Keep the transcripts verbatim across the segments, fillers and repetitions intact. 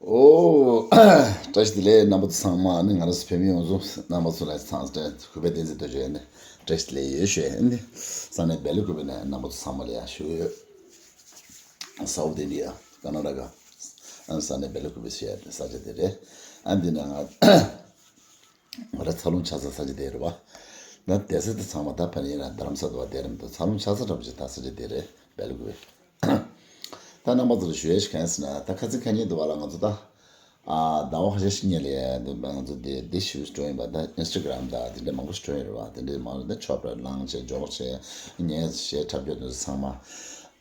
ཨོ། བཀྲ་ཤིས་བདེ་ལེགས། རྣམ་པ་ཚོ་ཚང་མ། ཨ་ནི་ང་རང་ཚོ་བོད་མི་ཡོངས་རྫོགས། རྣམ་པ་ཚོ་ལ་ཚང་མ་གུས་པ་བསྟན་འཛིན་རྡོ་རྗེ་ཡིན། བཀྲ་ཤིས་བདེ་ལེགས་ཡོད་ཞུ་ཡ་ཡིན། ས་གནས་སྦེལ་ཀོབ་ནས་རྣམ་པ་ཚོ་ཚང་མ་ལ་ཡ་ཞུ་གི་ཡོད། སའུཐ་ཨིན་ཌི་ཡ། ཀར་ན་ཊ་ཀ། ཨ་ནི་ས་གནས་སྦེལ་ཀོབ་ཟེར་ཡ་ས་ཆ་དེ་རེད། ཨ་འདི་ན་ང་ང་རང་འཚར་ལོངས་ཆགས་ས་ས་ཆ་དེ་རེད་བ། ད་བསྡད་ས་དེ་ཚང་མ་ད་ཕ་ནི་ཡིན་ན་རྡ་རམ་ས་དུ་བ་དེ་རེད་མི་འདུག་འཚར་ལོངས་ཆགས་ས་འདྲ་པོ་ཅིག་ད་ས་ཆ་དེ་རེད། སྦེལ་ཀོབ། ད་རྣམ་པ་ཚོ་ལ་ཞུ་ཡས་ཞིག་གང་ཡིན་ཟེར་ན། ད་ཁ་སང་ཁ་ཉིན་དུ་བ་ལ་ང་ཚོ་ད། ཨ། ཟླ་བ་ཁ་ཤས་ཤིག་སྔོན་ལ་ཡ་འདི་ང་ཚོ་འདི་འདི་ཞིག་འགྲོ་ཡིན་པ། ད་ཨིན་སི་ཊ་གྷ་རམ་དང་དེ་འདྲ་མང་པོ་ཞིག་འགྲོ་ཡིན་རེད་བ། དེ་འདྲ་མང་པོ་ད་ཆོབ་ར་ལངས་བྱས་འཇོག་བྱས་ངས་གཞས་འཁྲབ་རྒྱུ་དེ་ཚོ་ཚང་མ།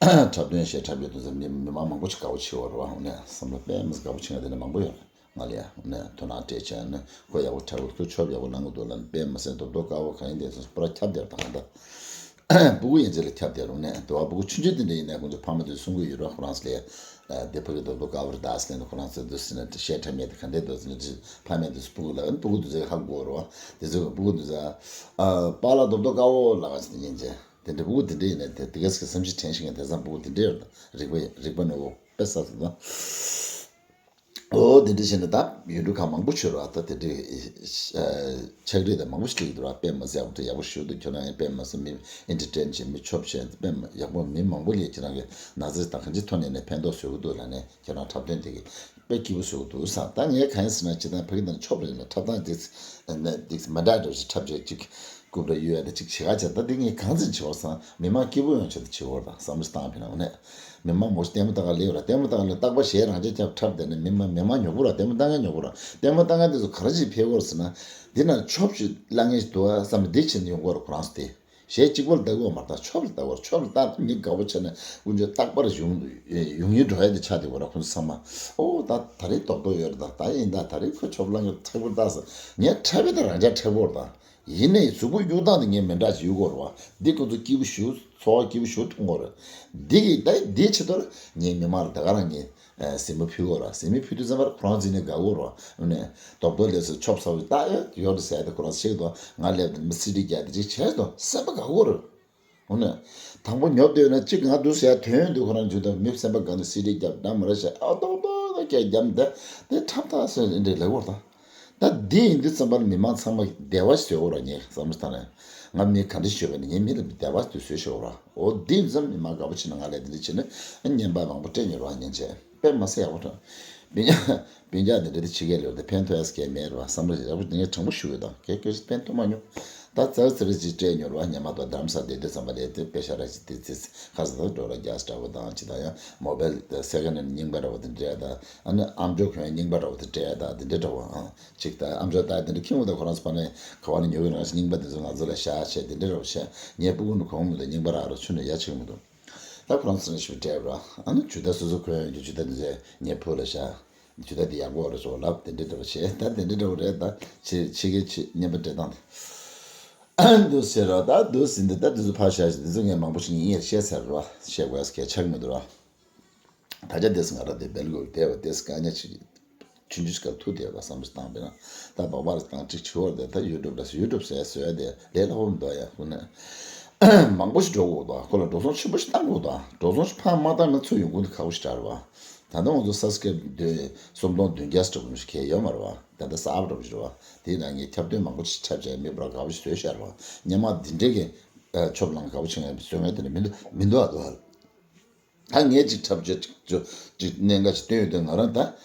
འཁྲབ་སྟོན་གཞས་འཁྲབ་རྒྱུ་དེ་ཚོ་མི་མི་མང་མང་པོ་ཞིག་དགའ་པོ་བྱེད་པ་རེད་བ། འོ་ནས་བསམ་བློ་དཔེ་མི་སྲིད་དགའ་པོ་བྱེད་མཁན་དེ་འདྲ་མང་པོ་ཡོད་རེད། ང་ལ་ཡ་ནས་དོ་སྣང་སྤྲད་བྱས་ནས་ཁོ་ཡག་པོ་འཁྲབ་ཀྱི་འདུག་ཆོབ་ཡག་པོ་ལངས་ཀྱི་འདུག་ལབ་ནས། དཔེ་མི་སྲིད་རྡོག་རྡོག་དཀར་པོ་གང་ཡིན་དེ་ཚོ་པུ་ར་ཁྱབ་བསྡད་པ་དང་ད། སྤུ་གུ་ཡན་ཆད་ལ་ཁྱབ་བསྡད་རུང་ནས་དུ་བ་སྤུ་གུ་ཆུང་ཆུང་དེ་འདྲ་ཡིན་ན་ཁོང་ཚོ་ཕ་མ་དེ་གསུང་གི་ཡོད་ར། ཁོ་རང་ཚོ་ལ་ཡ་དེ་ཕ་གི་རྡོག་རྡོག་དཀར་པོ་རེད་ད་ཟེར་ནས་ཁོ་རང་ཚོ་འདུག་ཟེར་ནས་གཞས་འཁྲབ་མཁན་དེ་ག་འདྲས་འདུག་ཟེར་ནས་ཕ་མ་དེ་ཚོ་སྤུ་གུ་ལ་སྤུ་གུ་དེ་ཚོ་ཧ་གོ་རུང་དེ་ཚོ་སྤུ་གུ་དེ་ཚོ་པཱ་ལགས་རྡོག་རྡོག་དཀར་པོ་ལབ་པ་ཞིག་དེ་ཡིན་ཅེ། དེ་འདྲ་སྤུ་གུ་དེ་འདྲ་ཡིན་ན་དེ་དེ་ག་ཟེ་སེམས་ཤིག་དྲན་ཤེས་མཁན་དེང་སང་སྤུ་གུ་དེ་འདྲ་ཡོད་རེད། རིག་པ་རིག་པ་ནོར་བ་དཔེ་བསགས་སོང་ད། ཨོ་དེ་འདྲ་བྱས་ནས་ད་ཡུལ་གྲུ་ཁག་མང་པོ་ཆོས་ར་ད་དེ་འདྲའི་ཨ་ཕྱག་བྲིས་དང་མང་པོ་ཞིག་བྲིས་འདུག་ར། དཔེ་མི་སྲིད་ཡག་པོ་འདྲ་ཡག་པོ་ཞིག་འདུག་ཁྱོད་རང་ཡང་དཔེ་མི་སྲིད་མི་ཨེན་ཊར་ཊེན་བྱེད་མི་ཆོབ་བྱེད་དཔེ་མི་ཡག་པོ་མི་མང་པོ་ལས་ཁྱེད་རང་གི་ན་ཚ་དང་གང་ཅི་ཐོག་ནས་ནས་ཕན་ཐོགས་བཟོ་གི་འདུག་ལབ་ནས་ཁྱེད་རང་འཁྲབ་སྟོན་དེ་གི་དཔེ་སྐྱིད་པོ་བཟོ་གི་འདུག་བསམ། ད་ངས་གང་ཡིན་ཟེར་ན་སྤྱིར་བཏང་ཕ་གི་དང་ཆོབ་རེད་ལ་འཁྲབ་སྟངས་དེ་དེ་མི་འདྲ་འདྲ་ཞིག་འཁྲབ་བྱེད་ཅིག་སྐུ་འདྲ་གཡུག་ཡ་དེ་ཅིག་བྱེད་ག་བྱེད། ད་དེ་ངས་གང་ཚིག་བྱེད་བར་སང་མི་མང་སྐྱིད་པོ་ཡོང་ཆེད་དུ་བྱེད་བར་དང་བསམ་བློ་བཏང་ཕན་ནའང་ནས། མི་མང་མོ་ཞིག་ལྟད་མོ་ལྟ་ག་སླེབས་ར། ལྟད་མོ་ལྟ་ག་ལ་རྟག་པར་གཞས་རང་ཅག་རྐྱབ་འཁྲབ་བསྡད་ནས་མི་མང་མི་མང་ཉོབ་པོ་ར། ལྟད་མོ་ལྟ་མཁན་ཉོབ་པོ་ར། ལྟད་མོ་ལྟ་མཁན་དེ་ཚོ་ག་རེ་ཅིག་ཕེབས་ཀྱི་ཡོད་རེད་ཟེར་ན། འདི་ན་ཆོབ་ཞིག་བླ་ངན་ཞིག་འདུག་ཨ་བསམ་ནས་འདི་བྱས་ནས་ཡོང་གི་ཡོད་རེད་ཁོ་རང་ཚོ་དེ། གཞས་གཅིག་པོ་ལ་ལྟ་གི་ཡོད་མ་རེད། ད་ཆོབ་ལ་ལྟ་གི་ཡོད་རེད། ཆོབ་ལ་ལྟ་ནས་མི་དགའ་པོ་བྱས་ནས་ཀུན་སྤྱོད་རྟག་པར་ཡོང་ཡོང་ཡུན་འགྲོ་ཡ་དེ་ཆགས་བསྡད་ཡོད་རེད་ཁོ་ཚོ་ཚང་མ། ཨོ་ད་ད་རེས་རྡོག་རྡོག་ཡོད་རེད། ད་ད་ཡིན་ད་ད་རེས་ཁོ་ཆོབ་བླ་ངན་མཁྲེགས་པོ་ལྟ་ཟེར། ངས་འཁྲབ་པའི་ད་རང་ཅག་མཁྲེགས་པོ་རེད་ད། ཡིན་ནའི་གཟུགས་པོ་གཡུག་སྟངས་དེ་ངས་མི་འདྲ་ཞིག་གཡུག་དགོས་རེད་བ། འདི་ཁོ་ཚོ་སྐྱིད་པོ་ཞེ་པོ་འཚོ་བ་སྐྱིད་པོ་ཞེ་པོ་ཐོན་གྱི་ཡོད་རེད། འདི་གི་ད་འདིའི་ཆེད་དུ་ངས་མི་མང་ལ་ད་ག་རང་ངས་གཟིགས་མོ་ཕུལ་དགོས་རེད་བ། གཟིགས་མོ་ཕུལ་དུས་ཙམ་པར་ཁོ་རང་གཟིགས་ནས་དགའ་གི་ཡོད་རེད་བ། ཨ་ནི་རྡོག་རྡོག་ལས་སུ་ཆོབ་ཚ་བོ་ད་ཡོད་ཡོད་རེད་ཟེར་ཏེ་ཁོ་རང་ཤེས་འདུག་ང་སླེབས་དུས་མི་སི་ཌི་རྒྱག་དེ་ཅིག་བྱས་སོང་སེམས་པ་དགའ་གི་ཡོད་རེད། འོ་ན། དང་པོ་ཉོབ་སྡོད་ན་གཅིག་ང་འདུག་ཟེར་ཡ་དོན་འདུག་ཁོ་རང་འཇུ་དང་མི་སེམས་པ་དགའ་ནས་སི་ཌི་རྒྱབ་འདྲ་མ་རེད་ཤག་ཨ་ཏོག་ཏོག་ཏོག་སྐད་རྒྱབ་འདི་དེ་འཁྲབ་ཐག་ཟེར་འདི་ལེགས་པོ་རེད་ད། ད་འདི་ཡིན་དུས་ཙམ་པ་ལ་མི་མང་ཚང་མ་བདེ་བ་ཞིག་བཟོ་དགོས་ར། ངས་བསམ་བློ་བཏང་ནས་ང་མི་ག་འདྲ་ཞིག་ཡོད་པ་ནི་ངས་མི་ལ་བདེ་བ་ཞིག་བཟོས་ཤོག་ར། འོ་འདི་ཡིན་ཙམ་མི་མང་དགའ་པོ་བྱེད་ན་ང་ལས་འདི་འདྲ་བྱེད་ན་བརྙན་པར་མང་པོ་སྤྲད་ཉོ་ར་ཉན་བྱས། དཔེ་མ་སྲིད་ཡག་པོ་འདུག་སྤུན་ཀྱག་སྤུན་ཀྱག་འདི་འདྲ་དེ་ཕྱི་རྒྱལ་ལ་ཡོད་དེ་ཕན་ཐོགས་ཡས་གལ་མེད་རེད་བ། བསམ་བློ་ཞིག་ཡག་པོ་འདི་ངས་དྲང་པོ་ཞུ་གི་དང་གལ་གལ་སྲིད་ཕན་ཐོགས་མ་མྱོང་། ད་ཙག་ཙིག་རེ་ཅིག་སྤྲད་ཉོ་ར་བ། སྔོན་མ་དང་འདྲ་མི་འདྲ་དེ་དུས་ཙམ་པ་ལས་དེ་པེ་ཤ་ར་ཅིག་དེ་ཙི་ཁ་ས་ད་འགྲོ་ར་རྒྱག་འདྲ་བོ་དང་ཅི་ད་ཡང་མོ་བེལ་སེ་ཀན་ཧེན་རྙིང་པ་འདྲ་བོ་དེ་འདྲ་ད་ཨ་ནི་ཨམ་ཅོག་གོན་རྙིང་པ་འདྲ་བོ་དེ་འདྲ་ད་དེ་འདྲ་འདྲ་བོ་ཨང་ཅིག་ད་ཨམ་ཅོག་ད་དེ་འདྲ་ཁྱིམ་བུ་ད་ཁོ་རང་ཚོ་ཕ་ནས་ག་བ་ནས་ཉོ་གི་ན་རྙིང་པ་དེ་ཚོ་ང་ཚོ་ལ་བཞག་བྱས་དེ་འདྲ་འདྲ་བོ་བྱས། ངའི་སྤུ་གུ་ནི་གོན་མི་འདུག་རྙིང་པ་རག་ར་ཆུ་ནས་ཡ་ཆེ་གི་མི་འདུག་ད་ཁོ་རང་ཚོ་ནས་ཞུ་སྤྲད་ར། ཨ་ནི་ཇུ་ད་སོ་སོ་གོན་ཡོད་རྒྱུ་ཇུ་ད་འདི་ཚོས་ངའི་བུ་ལ་བཞག་ཇུ་ད་འདི་ཡག་པོ་རེད་ཟེར་ལབ་དེ་འདྲ་འདྲ་བོ་བྱས། ད་དེ་འདྲ་འདྲ་བོ་རེད། ད་ཕྱི་ཕྱི་གི་ཕྱི་རྙིང་པ་སྤྲད་སྟངས་དེ་འདུག་ཟེར་ར། ད་འདུག་ཟིན་དེ་ད་འདི་ཚོ་ཕར་བཞག་ཞིག་འདི་ཚོ་ངས་མང་པོ་ཞིག་ངས་བཤད་ཚར་ར། བཤད་དགོས་ཡ་གལ་ཆགས་མི་འདུག་ར། ད་ཆ་དེས་ང་ར་དེ་སྦེལ་ཀོབ་བསྡད་པ་དེས་དཀའ་ངལ་ཆེ་ཆུང་ཆུང་ཞིག་ག་ཐུག་བསྡད་པ་བསམ་བློ་བཏང་པས་ན། ད་འབབ་པ་རེ་བཏང་གཅིག་བྱུ་བར་དེ་ད་ཡུ་ཊུབ་ལ་ཡུ་ཊུབ་ཟེར་བཟོས་དེ་ལས་སླ་པོ་མི་འདུག་ཡ། ཁོ་ནས་མང་པོ་ཞིག་འགྲོ་དགོས་འདུག་ཁོ་ལ་འགྲོ་སོང་ཆེན་པོ་ཞིག་བཏང་དགོས་འདུག་འགྲོ་སོང་ཞིག་ཕར་མ་བཏང་ན་ཚུར་ཡོང་དགོས་འདུག་ཁག་པོ་ཞིག་འདྲ་རེད་བ། ད་ལྟ་ང་ཚོ་སབ་སི་ཀེ་རེབ་སུམ་སྟོང་བདུན་བརྒྱ་ཞིག་འགྲོ་གི་མི་ཞིག་གས་ཡོད་མ་རེད་བ། ད་ལྟ་གསར་པ་འདྲ་པོ་ཞིག་རེད་བ། དེའི་ནང་ངས་ཁྱབ་སྟོན་མང་པོ་ཞིག་འཁྲབ་བྱས་མི་འབོར་དགའ་པོ་ཞིག་བཟོས་ཤར་བ། སྔོན་མ་འདི་འདྲའི་གི་ཆོབ་ལང་དགའ་པོ་བྱེད་མཁན་བཟོ་མཁན་དེ་འདྲ་མི་འདུག་མི་འདུག་ཨ་འདུག་ཨ། ད་ངས་ཅིག་འཁྲབ་ཆས་ཅིག་ཅིག་གནད་འགག་ཅིག་བཏོན་ཡོད་དུས་ང་རང་ད་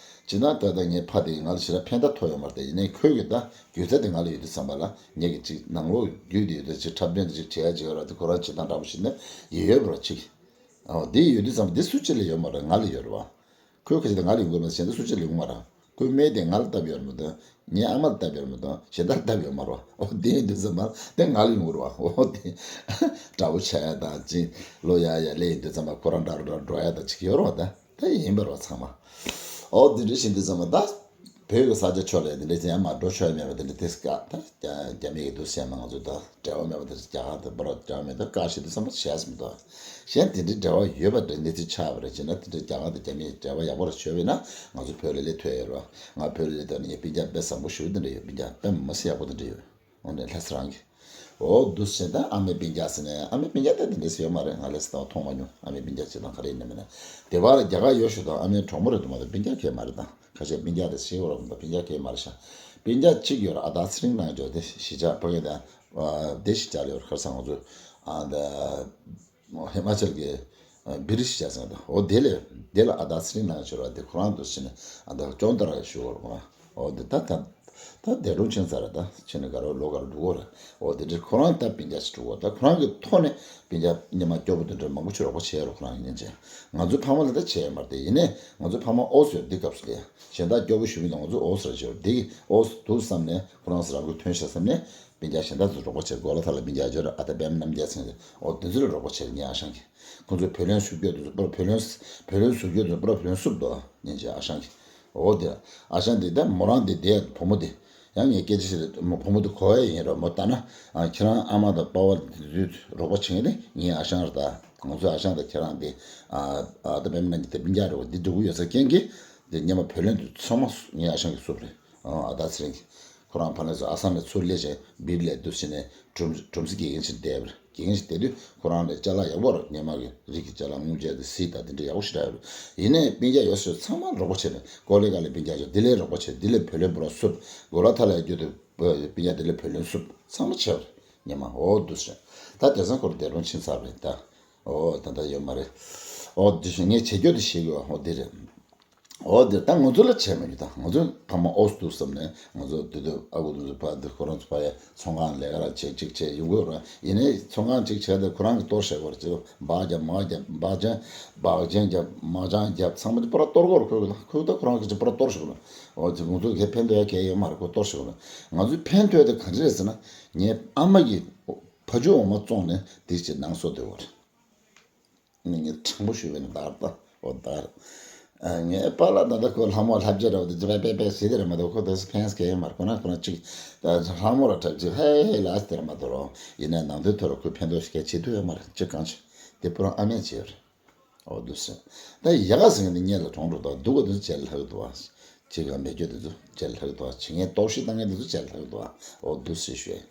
ཅི་ན་ད་ལྟ་ངའི་ཕ་དེ་ང་ལ་ཞེ་དྲག་ཕན་ཐོགས་ཐོགས་ཡོད་མ་རེད། ད་ཡིན་ནའི་ཁོའི་གི་ད་རྒྱུ་རྩ་དེ་ང་ལ་ཡོད་དུས་ཙམ་པ་ལ་ངས་གི་ཅིག་ནང་ལོགས་རྒྱུས་དེ་ཡོད་དུས་ཅིག་འཁྲབ་སྟོན་དེ་ཅིག་བྱེད་ཡ་ཅིག་ཡོད་ར། དེ་ཁོ་རང་བྱེད་སྟངས་འདྲ་པོ་ཞིག་ནི་ཡོད་ཡོད་པ་ར་ཅིག་ཨོ་དེ་ཡོད་དུས་ཙམ་པ་དེ་སུ་གཅིག་ལ་ཡོད་མ་རེད། ང་ལ་ཡོད་རེད་བ། ཁོའི་ཁ་ཤས་དེ་ང་ལ་ཡོང་གི་མ་རེད། གཞན་དག་སུ་གཅིག་ལ་ཡོང་མ་རེད། ཁོའི་སྨན་དེ་ང་ལ་བཏབ་ཡོད་མི་འདུག་ངའི་ཨ་མ་ལ་བཏབ་ཡོད་མི་འདུག་གཞན་དག་ལ་བཏབ་ཡོད་མ་རེད། འོ་དེ་ཡིན་དུས་ཙམ་པ་དེ་ང་ལ་ཡོང་གི་རེད་བ། འོ་དེ་དགྲ་བོ་ཆགས་ཡ་དང་ཅིག་ལོ་ཡ་ཡ་ལས་ཡིན་དུས་ཙམ་པ་ཁོ་རང་འདྲ་རུ་འདྲ་འགྲོ་ཡ་དང་ཅིག་ཡོད་རེད་བ། ད་ད་ཡིན་པ་རེད་བ་ཚང་མ། འོ་དེ་འདྲ་བཞིན་དུས་ཙམ་པ་ད། བོད་ཀྱི་ས་ཆ་ཕྱོགས་ལས་དེ་འདྲ་ཅན་ཡང་མ་འགྲོ་ཆོག་ཡ་མེད་པ་དེ་འདྲ་དེ་སྐད་ད་རྒྱ་རྒྱ་མི་གི་འདུག་སེ་མ་ང་ཚོ་ད་འབྲེལ་བ་མེད་པ་དེ་རྒྱ་གར་དང་བོད་ར་འབྲེལ་བ་མེད་ད་བཀག་ཤེས་དུས་ཙམ་པ་བྱས་སོང་ད། གཞན་དེ་འདྲའི་འབྲེལ་བ་ཡོད་པ་འདྲ་གནས་ཚུལ་ཆགས་པ་རེད་ཅེ་ན། དེ་འདྲ་རྒྱ་གར་དང་རྒྱ་མིའི་འབྲེལ་བ་ཡག་པོ་ར་ཆོད་པས་ན་ང་ཚོ་བོད་ལ་སླེབས་ཐུབ་ཡ་ཡོད་ར། ང་བོད་ལ་སླེབས་ཐུབ་ན་ངས་སྤུན་ཀྱག་དཔེ་བཟང་པོ་ཞེ་པོ་དེ་འདྲ་ཡོད། སྤུན་ཀྱག་དཔེ་མ་སྲིད་ཡག་པོ་དེ་འདྲ་ཡོད། འོ་ནས་ལྷ་ས་རང་གི། འོ་འདུག་སེ་བྱས། ད་ཨ་མའི་སྤུན་ཀྱག་ཟེར་ནས། ཨ་མའི་སྤུན་ཀྱག་དེ་དེ་འདྲ་ཟེར་ཡོད་མ་རེད། ང་ལས་སུ་དང་མཐོང་མ་མྱོང་། ཨ་མའི་སྤུན་ཀྱག་ཅིག་དང་ག་རེ་ཡིན་ནམ་མིན་ན། དེ་བར་རྒྱ་གར་ཡོད་ཤོག་དང་། ཨ་མའི་གྲོགས་མོ་རེད་འདུག་མ་གཏོགས་སྤུན་ཀྱག་གང་ཡང་མ་རེད། ད་ཁ་ཤས་སྤུན་ཀྱག་དེ་ཤེས་ཡོད་རེད་མ་གཏོགས་སྤུན་ཀྱག་གང་ཡང་མ་རེད་ཤག་སྤུན་ཀྱག་གཅིག་ཡོད་རེད། ཨ་ད་ཚེ་རིང་ནང་འཇོག་དེ་གཞིས་ཆགས་ཕ་གི་དང་། དེ་གཞིས་ཆགས་ལ་ཡོད་རེད། ཁ་སང་ང་ཚོ་ཨ་ད་ཧི་མ་ཅལ་གྱི་ཨ་སྦི་རི་གཞིས་ཆགས་ཟེར་བ་དང་། འོ་དེ་ལས་དེ་ལ་ཨ་ད་ཚེ་རིང་ནང་འཇོག་ར། དེ་ཁོ་རང་དུ་ཕྱིན་ནས་ཨ་ད་སྐྱོང་བརྡར་ཞུ་བར་ཁོ་རང་། འོ་དེ་ད་ད་ད་འདས་གྲོངས་ཕྱིན་ཚར་རེད། ད་ཕྱིན་ནས་ག་རེ་ལོ་ག་རེ་འགྲོ་གི་རེད། འོ་དེ་འདྲའི་ཁོ་རང་ད་སྤུན་ཀྱག་ཅིག་འགྲོ་གི་རེད། ད་ཁོ་རང་གི་ཐོག་ནས་སྤུན་ཀྱག་སྔོན་མ་སྐྱོ་པོ་དེ་འདྲ་མང་པོ་ཅིག་རོགས་པ་བྱས་རེད། ཁོ་རང་གི་སྙིང་རྗེ། ང་ཚོའི་ཕ་མ་ལ་ད་བྱས་ཡོད་མ་རེད་དེ། ཡིན་ནའི་ང་ཚོའི་ཕ་མ་ཨོ་ཟེར་འདི་སྐབས་སུ་ལས་གཞན་དག་སྐྱོ་པོ་ཞུ་མི་འདུག་ང་ཚོ་ཨོ་ཟེར་བྱས་འདི་ཨོ་འདུག་བསམ་ནས། ཁོ་རང་ཚོ་རང་འགུལ་ཐོན་ཤག་བསམ་ནས་སྤུན་ཀྱག་གཞན་དག་ཚོ་རོགས་པ་བྱས། གོ་ལ་ཐ་ལ་སྤུན་ཀྱག་འབྱོར། ཨ་ད་པད་མ་རྣམ་རྒྱལ་ཚེ་རིང་། འོ་དེ་ཚོ་ལ་རོགས་པ་བྱས། ངའི་ཨ་ཞང་གིས། ཁོང་ཚོས་བུ་ལོན་བཟོ་རྒྱུ་དེ་ཚོ་པུ་ར་བུ་ལོན། བུ་ལོན་བཟོ་རྒྱུ་དེ་ཚོ་པུ་ར་བུ་ལོན་བསུབ་འདུག་སྙིང་རྗེ་ཨ་ཞང་གིས། འོ་དེ་ཨ་ཞང་དེ་ད་མོ་རང་དེ་དེ་བུ་མོ་དེ་ཡང་ངས་སྐད་ཆ་བཤད་དེ། མོ་བུ་མོ་དེ་གོ་ཡ་ཡིན་རོགས། མོ་ལྟ་ན་ཨ་ཁྱེད་རང་ཨ་མ་དང་པ་ཕ་དེ་ཚོས་རོགས་པ་བྱེད་མཁན་དེ་ངའི་ཨ་ཞང་རེད། ད་ང་ཚོའི་ཨ་ཞང་དང་ཁྱེད་རང་དེ་ཨ་ཨ་ད་པད་མ་རྣམ་རྒྱལ་དེ་སྤུན་ཀྱག་རེད་པ། འདི་འགྲོ་གི་ཡོད་ས་རྐྱེན་གྱིས་དེ་སྔོན་མ་བུ་ལོན་དེ་ཚང་མ་ངའི་ཨ་ཞང་གིས་བསུབས་རེད། ཨ་ད་ཚེ་རིང་གིས། ཁོ་རང་ཕ་ནས་ཚོ་ཨ་སམ་ནས་ཚུར་སླེབས་བྱས་སྦི་རི་ལ་འདུག་སེ་བྱས་ནས་གྲོང་གྲོང་གསེབ་དགེ་རྒན་ཞིག་བསྡད་པ་རེད། དགེ་རྒན་ཞིག་བསྡད་དུས་ཁོ་རང་ལ་ཅ་ལག་ཡག་པོ་རེད། སྔོན་མ་གི་རིགས་ཀྱི་ཅ་ལག་སྔོ་ལྗང་དང་གཟི་དང་དེ་འདྲ་ཡག་པོ་ཞེ་དྲག་ཡོད་རེད། ཡིན་ནའི་སྤུན་ཀྱག་ཡོད་ཚད་ཚང་མ་རོགས་པ་བྱས་ནས། ཀོ་ལི་གྷལ་ལ་སྤུན་ཀྱག་ཡོད། དེ་ལ་རོགས་པ་བྱས། དེ་ལ་བུ་ལོན་པུ་ར་བསུབ། གོ་ལ་ཐ་ལ་ཡར་རྒྱུག་དུས་སྤུན་ཀྱག་དེ་ལ་བུ་ལོན་བསུབ། ཚང་མ་བྱས་པ་རེད་སྔོན་མ། འོ་འདུག་སེ་རེད། ད་དེང་སང་ཁོ་རང་འདས་གྲོངས་ཕྱིན་ཚར་བ་རེད་ད། འོ་ད་ལྟ་ཡོད་མ་རེད། འོ་དེ་བཞིན་ངས་བྱེད་རྒྱུ་དེ་བྱེད་དགོས། འོ་དེ་རེད། འོ་དེ་ད་ང་ཚོ་ལ་བྱས་མ་རྒྱུ་དང་། ང་ཚོའི་ཕ་མ་ཨོ་སི་འདུག་བསམ་ནས། ང་ཚོ་དེ་དུས་ཨ་ཁུ་དེ་ཚོ་ཕ་དེ་ཁོ་རང་ཚོ་ཕ་ཡ་ཚོང་ཁང་ལས་ཀ་ར་བྱེད་ཅིག་བྱེད་ཡོང་གི་ཡོད་རེད། ཡིན་ནའི་ཚོང་ཁང་ཅིག་བྱས་ཏེ་ཁོ་རང་གིས་གཏོར་བཞག་པ་རེད། ཅེས་སྦག་རྒྱབ་མར་རྒྱབ་སྦག་ཅན་སྦག་ཅན་རྒྱབ་མར་ཅན་རྒྱབ་ཚང་མ་ཅིག་པུ་ར་གཏོར་དགོས་རེད། ཁོས་ཁོས་ད་ཁོ་རང་གིས་ཅིག་པུ་ར་གཏོར་བཞག་པ་རེད། འོ་དེ་ང་ཚོ་གས་ཕན་ཐོགས་ཡ་གས་ཡོད་མ་རེད། ཁོས་གཏོར་བཞག་པ་རེད། ང་ཚོའི་ཕན་ཐོགས་དེ་ག་རེ་རེད་ཟེར་ན། ངའི་ཨ་མ་གིས་ཕ་ཇོ་འོ་མ་བཙོངས་ནས་དེ་ཅིག་ནང་གསོ་དེ་བ་རེད། ངས་དྲང་པོ་ཞུས་པ་ཡིན་ན། ད་ལྟ་འོ་ད་ཨ་ངའི་པཱ་ལགས་ད་ལྟ་ཁོ་ལྷ་མོ་ལྷ་རྗེ་རེད་པ། དེ་ཅི་པེ་པེ་པེ་ཟེར་དེ་རེད་མ་གཏོགས། ཁོ་དེ་ཕན་སྐྱེ་ཡོད་མ་རེད། ཁོ་ན་ཁོ་ན་ཅིག་ད་ལྷ་མོ་ལ་འཁྲབ་ཅིག་ཧེ་ཧེ་ལ་ཟེར་དེ་རེད་མ་གཏོགས་རོ། ཡིན་ནའི་ནང་དོན་ཐོག་ལ་ཁོས་ཕན་ཐོགས་ཤིག་ག་བྱེད་ཐུབ་ཡོད་མ་རེད། ཅི་གང་བྱེད། དེ་པུ་ར་ཨ་མས་བྱས་རེད། འོ་འདུག་སེ། ད་ཡག་ག་ཟེར་མཁན་དེ་སྔོན་ལ་གྲོངས་འགྲོ་འདུག་སྡུག་ག་དེ་ཚོ་རྗེས་ལ་ལྷག་འདུག་ཨ། ཅི་ག་མེད་རྒྱུ་དེ་ཚོ་རྗེས་ལ་ལྷག་འདུག་ཨ། བྱེད་མཁན་ལྟོགས་ཤི་བཏང་མཁན་དེ་ཚོ་རྗེས་ལ་ལྷག་འདུག་ཨ། འོ་འདུག་སེ་ཞུས།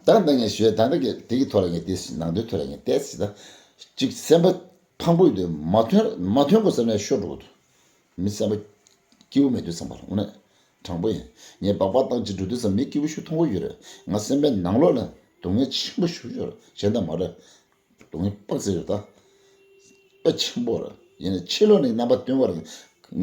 ད་ལྟ་ངས་ཞུས། ད་ལྟ་གི་དེ་གི་ཐོག་ལ་ངས་དེ་ནང་དོན་ཐོག་ལ་ངས་བལྟས་ཟིན། ད་ཅིག་སེམས་པ་ཕངས་པོ་ཡོད་དུས་མ་ཐོན་མ་ཐོན་དགོས་བསམ་ནས་ཤོར་འགྲོ་གི་འདུག་མི་སེམས་པ་སྐྱིད་པོ་མེད་དུས་ཙམ་པ་ལ། དངོས་གནས་དྲང་པོ་ཡིན། ངས་སྦག་སྦག་བཏང་ཅིག་འགྲོ་དུས་ཙམ་མི་སྐྱིད་པོ་ཞིག་མཐོང་གི་ཡོད་རེད། ང་སེམས་པའི་ནང་ལོགས་ལ་སྡུག་བསྔལ་ཆེན་པོ་ཞིག་ཡོད་རེད། གཞན་དག་མ་རེད། སྡུག་བསྔལ་དཔག་ཚད་ཡོད་ད། དཔེ་ཆེན་པོ་རེད། ཡིན་ནའི་ཕྱི་ལོགས་ནས་རྣམ་པ་སྟོན་པ་རེད།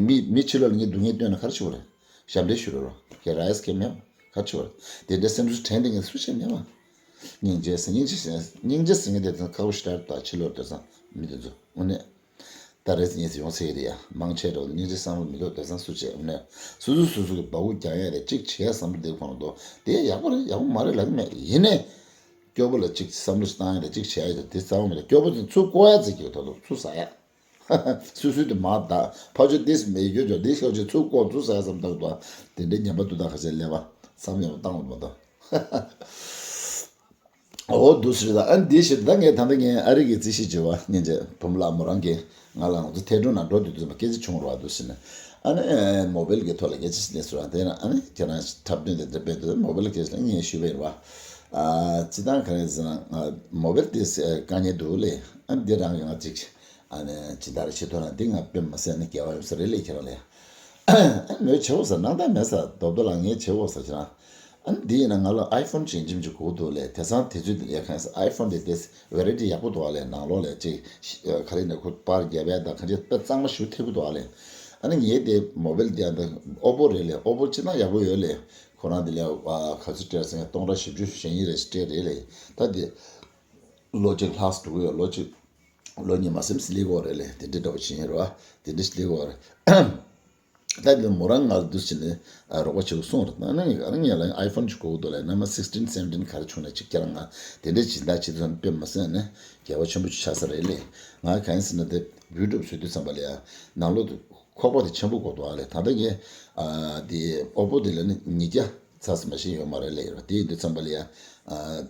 མི་མི་ཕྱི་ལོགས་ལ་ངས་སྡུག་བསྔལ་སྟོན་ན་ག་རེ་བྱེད་པ་རེད། ཞབས་འདྲེན་ཞུ་རོགས། ཁྱེད་ར་ཡས་ཁེ་མེད་པ་ག་རེ་བྱེད་པ་རེད། དེ་འདྲའི་སེམས་ཚོར་དྲན་དེ་ངས་སུ་བྱེད་མེད་པ། སྙིང་རྗེ་ཟེར་སྙིང་རྗེ་ཟེར་སྙིང་རྗེ་ཟེར་མཁན་དེ་དོན་ཁག་པོ་ཞེ་དྲག་རེད་ད། ཕྱི་ལོགས་དེང་སང་མི་དེ་ཚོ་དངོས་གནས། ད་རེས་ངས་ཡོང་ཟེར་གྱི་རེད་ཡ། མང་ཆེ་རོགས་སྙིང་རྗེ་བསམ་བློ་མི་འདུག་དེང་སང་སུ་བྱེད་ནས། སུ་སུ་སུ་སུ་གི་སྦ་ཁུག་རྒྱག་ཡ་རེད། གཅིག་བྱེད་ཡ་བསམ་བློ་འདི་ཁོ་ན་འདུག་དེ་ཡག་པོ་རེད། ཡག་པོ་མ་རེད་ལབ་ཀྱི་མེད། ཡིན་ནའི་སྐྱོ་པོ་ལ་གཅིག་བསམ་བློ་ཞིག་བཏང་ཡ་རེད། གཅིག་བྱེད་ཡ་རེད། དེ་རྩ་བ་མེད་རེད། སྐྱོ་པོ་དེ་ཚུར་བཀོག་ཡ་ཟེར་གྱི་ཡོད་ད་དུ་ཚུར་ཟ་ཡ། སུ་སུ་དེ་མ་ད་ཕ་ཆོས་དེ་མེད་རྒྱུ་ཅོ་དེ་ཤོག་ཅིག་ཚུར་བཀོག་ཚུར་ཟ་ཡ་བསམ་བཏང་འདུག་དེ་འདྲའི་ཉམས་པ་དུ་ད་ཁ་ཤས་ལས་པ་བསམ་ཡག་པོ་བཏང་འོང་མ་གཏོགས། འོ་འདུག་སེ་རེད་ད། ཨ་ནི་འདི་ཞིག་ད་ངས་ད་ལྟ་ངའི་ཨ་རི་གི་རྩིས་གཞི་བྱེད་པ་སྙིང་རྗེ་བུ་མོ་ལགས་མོ་རང་གིས་ང་ལ་ང་ཚོ་ཐད་སྒྲོན་ནང་འགྲོ་དུས་དུས་མ་སྐད་ཆ་བྱུང་རོགས་འདུག་ཟེར་ནས། ཨ་ནི་མོ་བེལ་གྱི་ཐོག་ལ་སྐད་ཆ་ཞིག་སླེབས་སོང་། དེ་ན་ཨ་ནི་ཁྱེད་རང་འཁྲབ་སྟོན་དེ་འདྲ་སྤེལ་དུས་མོ་བེལ་སྐད་ཆ་ངས་ཞུས་པ་ཡིན་པ། ཨ་སྤྱི་བཏང་ག་རེ་ཟེར་ན་ང་མོ་བེལ་དེ་དཀའ་ངལ་འདུག་ལས། ཨ་ནི་འདི་རང་གི་ང་ཅིག་ཨ་ནི་ཇི་ལྟར་བྱེད་ཐུབ་ན་འདི་ང་དཔེ་མ་སྲིད་ནི་དགེ་བ་ཡོད་ས་རེད་ལས་ཁྱེད་རང་ལས། ཨ་ནི་མོས་བྱེད་འོ་ས་ནང་ད་མེད་ས་རྡོབ་རྡོ་ལ་ངས་བྱེད་འོ་ས་ཁྱེད་རང་། ཨ་ནི་འདི་ཡིན་ན་ང་ལ་ཨའི་ཕོན་ཅིག་འཇིམ་ཅིག་དགོས་འདུག་ལས། དེང་སང་དུས་ཚོད་འདི་ལས་ཁ་ས་ཨའི་ཕོན་དེ་དེ་བེ་རི་ཊི་ཡག་པོ་འདུག་ཨ་ལས། ནང་ལོགས་ལས་ཅིག་ག་རེ་ནས་ཁོ་པར་རྒྱབ་ཡ་དང་ག་འདྲ་དཔེ་གཙང་མ་ཞིག་ཐེབས་ཀྱི་འདུག་ཨ་ལས། ཨ་ནི་ངས་དེ་མོ་བེལ་དེ་ཨ་ད་ཨོ་པོ་རེད་ལས། ཨོ་པོ་ཅི་ན་ཡག་པོ་ཡོད་ལས། ཁོ་རང་དེ་ལས་ག་ཚོད་སྤྲད་ཟེར་ན་སྟོང་ཕྲག་བཞི་བཅུ་ཞེ་གཉིས་རེ་ཞིག་སྤྲད་རེད་ལས། ད་དེ་ལོ་གཅིག་ལྷག་འགྲོ་གི་ཡོད། ལོ་གཅིག་ལོ་གཉིས་མ་ཟིན་སླེབས་ཀྱི་ཡོད་རེད་ལས། དེ་འདྲ་འདྲ་བོ་བྱེད་ཡིན་རོ། དེ་འདྲ་སླེབས་ཀྱི་ཡོད་རེད། ད་དེ་མོ་རང་ང་ལ་འདུག་སེ་ནས་ཨ་རོགས་པ་བྱེད་དགོས་གསུངས་རེད། ད་ནི་ཨ་ནི་ངས་ལ་ཨའི་ཕོན་ཅིག་དགོས་ཀྱི་འདུག་ལས། ནམ་སིགས་ཊིན་སེ་ཝེན་ཊིན་ག་རེ་བྱུང་ན་ཅིག་ཁྱེད་རང་ང་དེ་འདྲ་ཇི་ལྟར་བྱེད་དུས་དཔེ་མ་སྲིད་ནས་དགེ་བ་ཆེན་པོ་ཅིག་ཆགས་ས་རེད་ལས། ང་གང་ཡིན་ཟེར་ན་དེ་ཡུ་ཊུབ་བཟོ་དུས་ཙམ་པ་ལ་ཡ་ནང་ལོགས་དུ་ཁོག་པ་དེ་ཆེན་པོ་དགོས་འདུག་ཨ་ལས། ད་ལྟ་ངས་ཨ་དེ་ཨོ་པོ་དེ་ལ་ནི་ཉིས་བརྒྱ་ཚར་ཙམ་མ་ཞིག་ཡོད་མ་རེད་ལས། དེ་ཡིན་དུས་ཙམ་པ་ལ་ཡ་ཨ་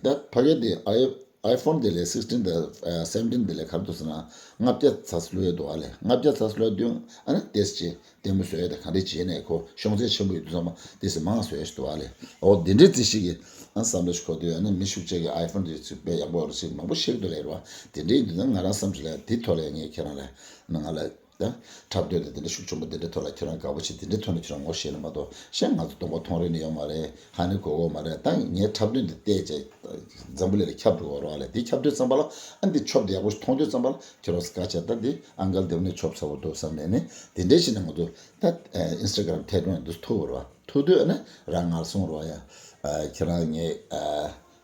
ད་ཕ་གི་དེ་ཨའི་ iPhone དེ་ལས་sixteen དང་seventeen དེ་ལས་ག་རེ་འདུག་ཟེར་ན། ལྔ་བརྒྱ་ཙམ་བླུགས་ཡོད་འདུག་ཨ་ལས། ལྔ་བརྒྱ་ཙམ་བླུགས་དུས་ཨ་ནི་ཏོག་ཙམ་ལྟད་མོ་བཟོ་ཡས་དང་ག་འདྲས་བྱས་ནས་ཁོ་ཤོང་ཚད་ཆེན་པོ་ཡོད་དུས་ཙམ་པ་ཏོག་ཙམ་མང་བཟོ་ཡས་ཞིག་འདུག་ཨ་ལས། འོ་དེ་འདྲས་ཅིག་ཞིག་གི་ཨ་བསམ་བློ་ཞིག་འཁོར་དུས་ཨ་ནི་མི་ཤུགས་ཆེ་གི་iPhone དེ་ཚོ་དཔེ་ཡག་པོ་རེད་ཟེར་མང་པོ་བཤད་ཀྱི་འདུག་ལས་རེད་བ། དེ་འདྲས་ཡིན་དུས་ན་ང་རང་བསམ་ཚུལ་ལ་དེ་ཐོག་ལས་ངས་ཁྱེད་རང་ལ་ནི་ང་ལ། ད་འཁྲབ་སྟོན་དེ་དེ་འདྲ་ཤུགས་ཆེན་པོ་དེ་འདྲ་ཐོག་ལ་ཁྱེད་རང་དགའ་པོ་བྱེད་དེ་འདྲ་ཐོག་ནས་ཁྱེད་རང་ངོ་ཤེས་ནི་མ་གཏོགས་གཞན་ང་ཚོ་སྟོང་པ་མཐོང་རེ་ནི་ཡོད་མ་རེད། ཧ་ནི་གོ་གོ་མ་རེད། ད་ངའི་འཁྲབ་སྟོན་དེ་བལྟས་རྗེས་འཛམ་བུ་གླིང་ལ་ཁྱབ་འགྲོ་གི་རེད་བ་ལས། དེ་ཁྱབ་དུས་ཙམ་པ་ལ་ཨ་འདི་ཆོབ་དེ་ཡག་པོ་ཞིག་མཐོང་དུས་ཙམ་པ་ལ་ཁྱེད་རང་སྐད་ཆ་ད་འདི་ཨང་ཀལ་དེ་ནས་ཆོབ་ཚ་བོ་འདུག་བསམ་ནས་ནི་དེ་འདྲ་ཞིག་ནས་ང་ཚོ་ད་Instagram ཐད་གཏོང་འདི་ཐུག་གི་རེད་བ། ཐུག་དུས་ཨ་ནི་རང་ངར་སོང་རེད་བ་ཡ། ཁྱེད་རང་ངའི།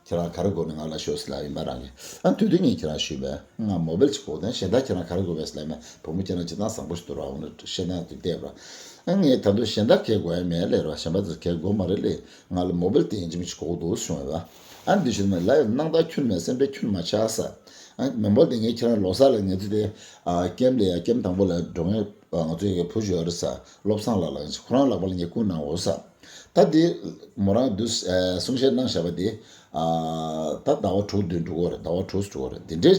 ཁྱེད་རང་ག་རེ་དགོས་ནས་ང་ལ་ཤོད་ཟེར་ལབ་ཡིན་པ་རང་གིས། ཨ་དུས་དུས་ངས་ཁྱེད་རང་ཞུས་པས་ང་མོ་བེལ་ཅིག་དགོས་དང་གཞན་དག་ཁྱེད་རང་ག་རེ་དགོས་པས་ཟེར་ལབ་ཡིན་པ། བུ་མོ་ཁྱེད་རང་སྤྱིར་བཏང་བཟང་པོ་ཞིག་འདུག་ར། འོ་ན་བཤད་སྟངས་དེ་བལྟས་པ། ཨ་ངས་ད་དུང་གཞན་དག་གས་དགོས་ཡ་མེད་ལབ་ར། གཞན་པ་ཚོ་གས་དགོས་མ་རེད་ལབ། ང་ལ་མོ་བེལ་དེ་ཡིན་གཅིག་མིན་གཅིག་དགོས་འདུག་གསུངས་པ། ཨ་འདི་ཞུས་ན་ལབ་ཡོད། སྣང་དག་ཁྱོན་མེད་སེམས་པའི་ཁྱོན་མ་ཆགས་ས། ཨ་མོ་བེལ་དེ་ངས་ཁྱེད་རང་ལོ་གསར་ལ་ངས་ཚོ་དེ་ཨ་ཀེམ་ལ་ཡ་ཀེམ་དང་པོ་ལ་འགྲོ་ངེས་ང་ཚོའི་བུ་ཞིག་ཡོད་རེད་ས། བློ་བཟང་ལགས་ལ་ཁོ་རང་ལག་པ་ལ་ངས་བསྐུར་གནང་འོ་ས། ད་འདི་མོ་རང་འདུག་གསུང་བཤད་གནང་བཞག་པ་འདི། ད་ཟླ་བ་དྲུག་བདུན་འགྲོ་གི་རེད། ཟླ་བ་དྲུག་འགྲོ་གི་རེད། འདི་འདྲའི་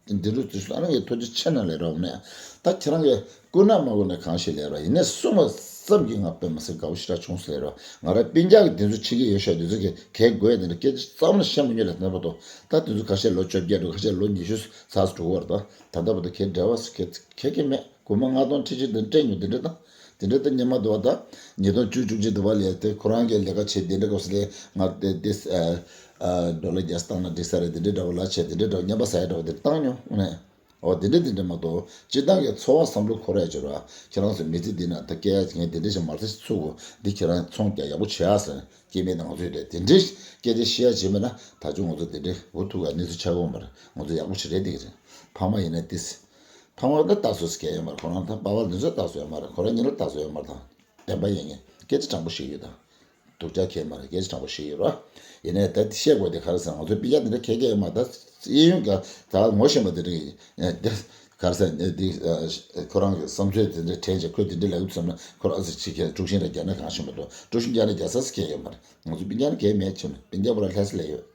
འདི་འདྲ་དུས་སུ་ཨ་ནི་ངས་ཐུགས་རྗེ་ཆེ་གནང་ལས་རོགས་ནས། ད་ཁྱེད་རང་གིས་བསྐུར་ན་མ་བསྐུར་ན་གང་ཞིག་ལས་རོགས། ཡིན་ནས་གསུང་བ་ཙམ་གྱིས་ང་དཔེ་མ་སྲིད་དགའ་བོ་ཞེ་དྲག་བྱུང་སོང་ལས་རོགས། ང་རང་སྤུན་ཀྱག་གི་འདི་ཚོ་ཕྱི་གི་ཡོད་ཤག་འདི་ཚོ་གི་གས་དགོས་ཡ་འདི་འདྲ་སྐད་ཆ་རྩ་བ་ནས་བཤད་མི་ཉན་ལ་ནས་པ་ཏོ། ད་འདི་ཚོ་ཁ་ཤས་ལོ་བཅོ་བརྒྱད་འགྲོ། ཁ་ཤས་ལོ་ཉི་ཤུ་ཚར་སོང་འགྲོ་གི་རེད། ད་ད་ལྟ་བར་དུ་གས་འབྲེལ་བ་གས་གས་མེད། སྒོར་མོ་ལྔ་སྟོང་ཁྲི་གཅིག་དང་སྤྲད་མྱོང་། དེ་འདྲ་དང་། དེ་འདྲ་དང་སྙན་མ་འདུག་བ། ད་ཉིས་སྟོང་བཅུ་བཅུ་གཅིག་འདུག་བ་ལས་དེ་ཁོ་རང་གིས་ལས་ཀ་བྱེད་དེ་འདྲ་སྐབས་སུ་ལས་ང་དེ་དེ་ཨ་ཨ་ཌོ་ལར་བརྒྱ་བཏང་ན་འགྲིག་ས་རེད། དེ་འདྲ་འདྲ་བ་ལ་བྱས་དེ་འདྲ་འདྲ་བ་སྙན་པ་ཟ་ཡ་འདྲ་བ་དེ་བཏང་མྱོང་ནས། འོ་དེ་འདྲ་དེ་འདྲ་མ་གཏོགས་སྤྱིར་བཏང་གི་འཚོ་བ་བསམ་བློ་འཁོར་ཡ་ཅིག་ར། ཁྱེད་རང་ཚོ་མི་ཚེ་འདི་ན་ད་སྐད་ཡ་ངས་དེ་འདྲ་ཞིག་མ་རྩ་ཞིག་ཚུགས་གོ། འདི་ཁྱེད་རང་ཚོང་རྒྱག་ཡག་པོ་བྱེད་ཨ་ཟེར་ནས་སྐྱེ་དམན་དང་ང་ཚོས་དེ་དེ་འདྲ་སྐད་ཆ་བཤད་ཡ་བྱེད་མེད་ན་ད་ཅུང་ང་ཚོ་དེ་འདྲ་འུ་ཐུག་ག་གནས་ཚུལ་ཆགས་ཡོང་མ་རེད། ང་ཚོ་ཡག་པོ་ཞིག་རེད་བསྡད་ཀྱི་རེད། ཕ་མ་ཡིན་ན་ཏིས། ཕ་མ་ལ་ལྟ་སོ་སྐད་ཡོད་མ་རེད། ཁོ་རང་ད་པ་ཕ་ལ་འདི་ཚོ་ལྟ་སོ་ཡོད་མ་རེད། ཁོ་རང་ཉིད་ལ་ལྟ་སོ་ཡོད་མ་རེད། དང་བདེན་པ་ཡིན་ངེས་སྐད་ཆ་དྲང་པོ་ཞིག་ཡོད་དང་། སྡུག་ཅག་ཁྱེད་མ་རེད། སྐད་ཆ་དྲང་པོ་ཞིག་ཡོད་རོ། ཡིན་ནའི་ད་བཤད་དགོས་དེ་ག་རེ་ཟེར་ང་ཚོའི་སྤུན་ཀྱག་འདི་འདྲ་ཁྱེད་ཀྱི་ཡོད་མ་ད་གཡས་གཡོན་ག་ད་ངོ་ཤེས་པ་དེ་འདྲ་ཡིན་དེ་ག་རེ་ཟེར་འདི་ཁོ་རང་གི་བསམ་ཚུལ་དེ་འདྲ་དྲན་བྱས་ཁོས་དེ་འདྲ་ལབ་ཀྱི་བསམ་ན་ཁོ་རང་ཨ་ཙི་ཅིག་ཁྱེད་དཀྲུག་ཤིང་ར་རྒྱག་ན་གང་ཤེས་མ་གཏོགས་དཀྲུག་ཤིང་རྒྱག་ན་རྒྱག་ས་སུ་ཁྱེད་ཡོད་མ་རེད། ང་ཚོའི་སྤུན་ཀྱག་ནི་གལ་མེད་ཆེ་ནས་སྤུན་ཀྱག་པོ་ར་ལྷ་ས་ལ་ཡོད།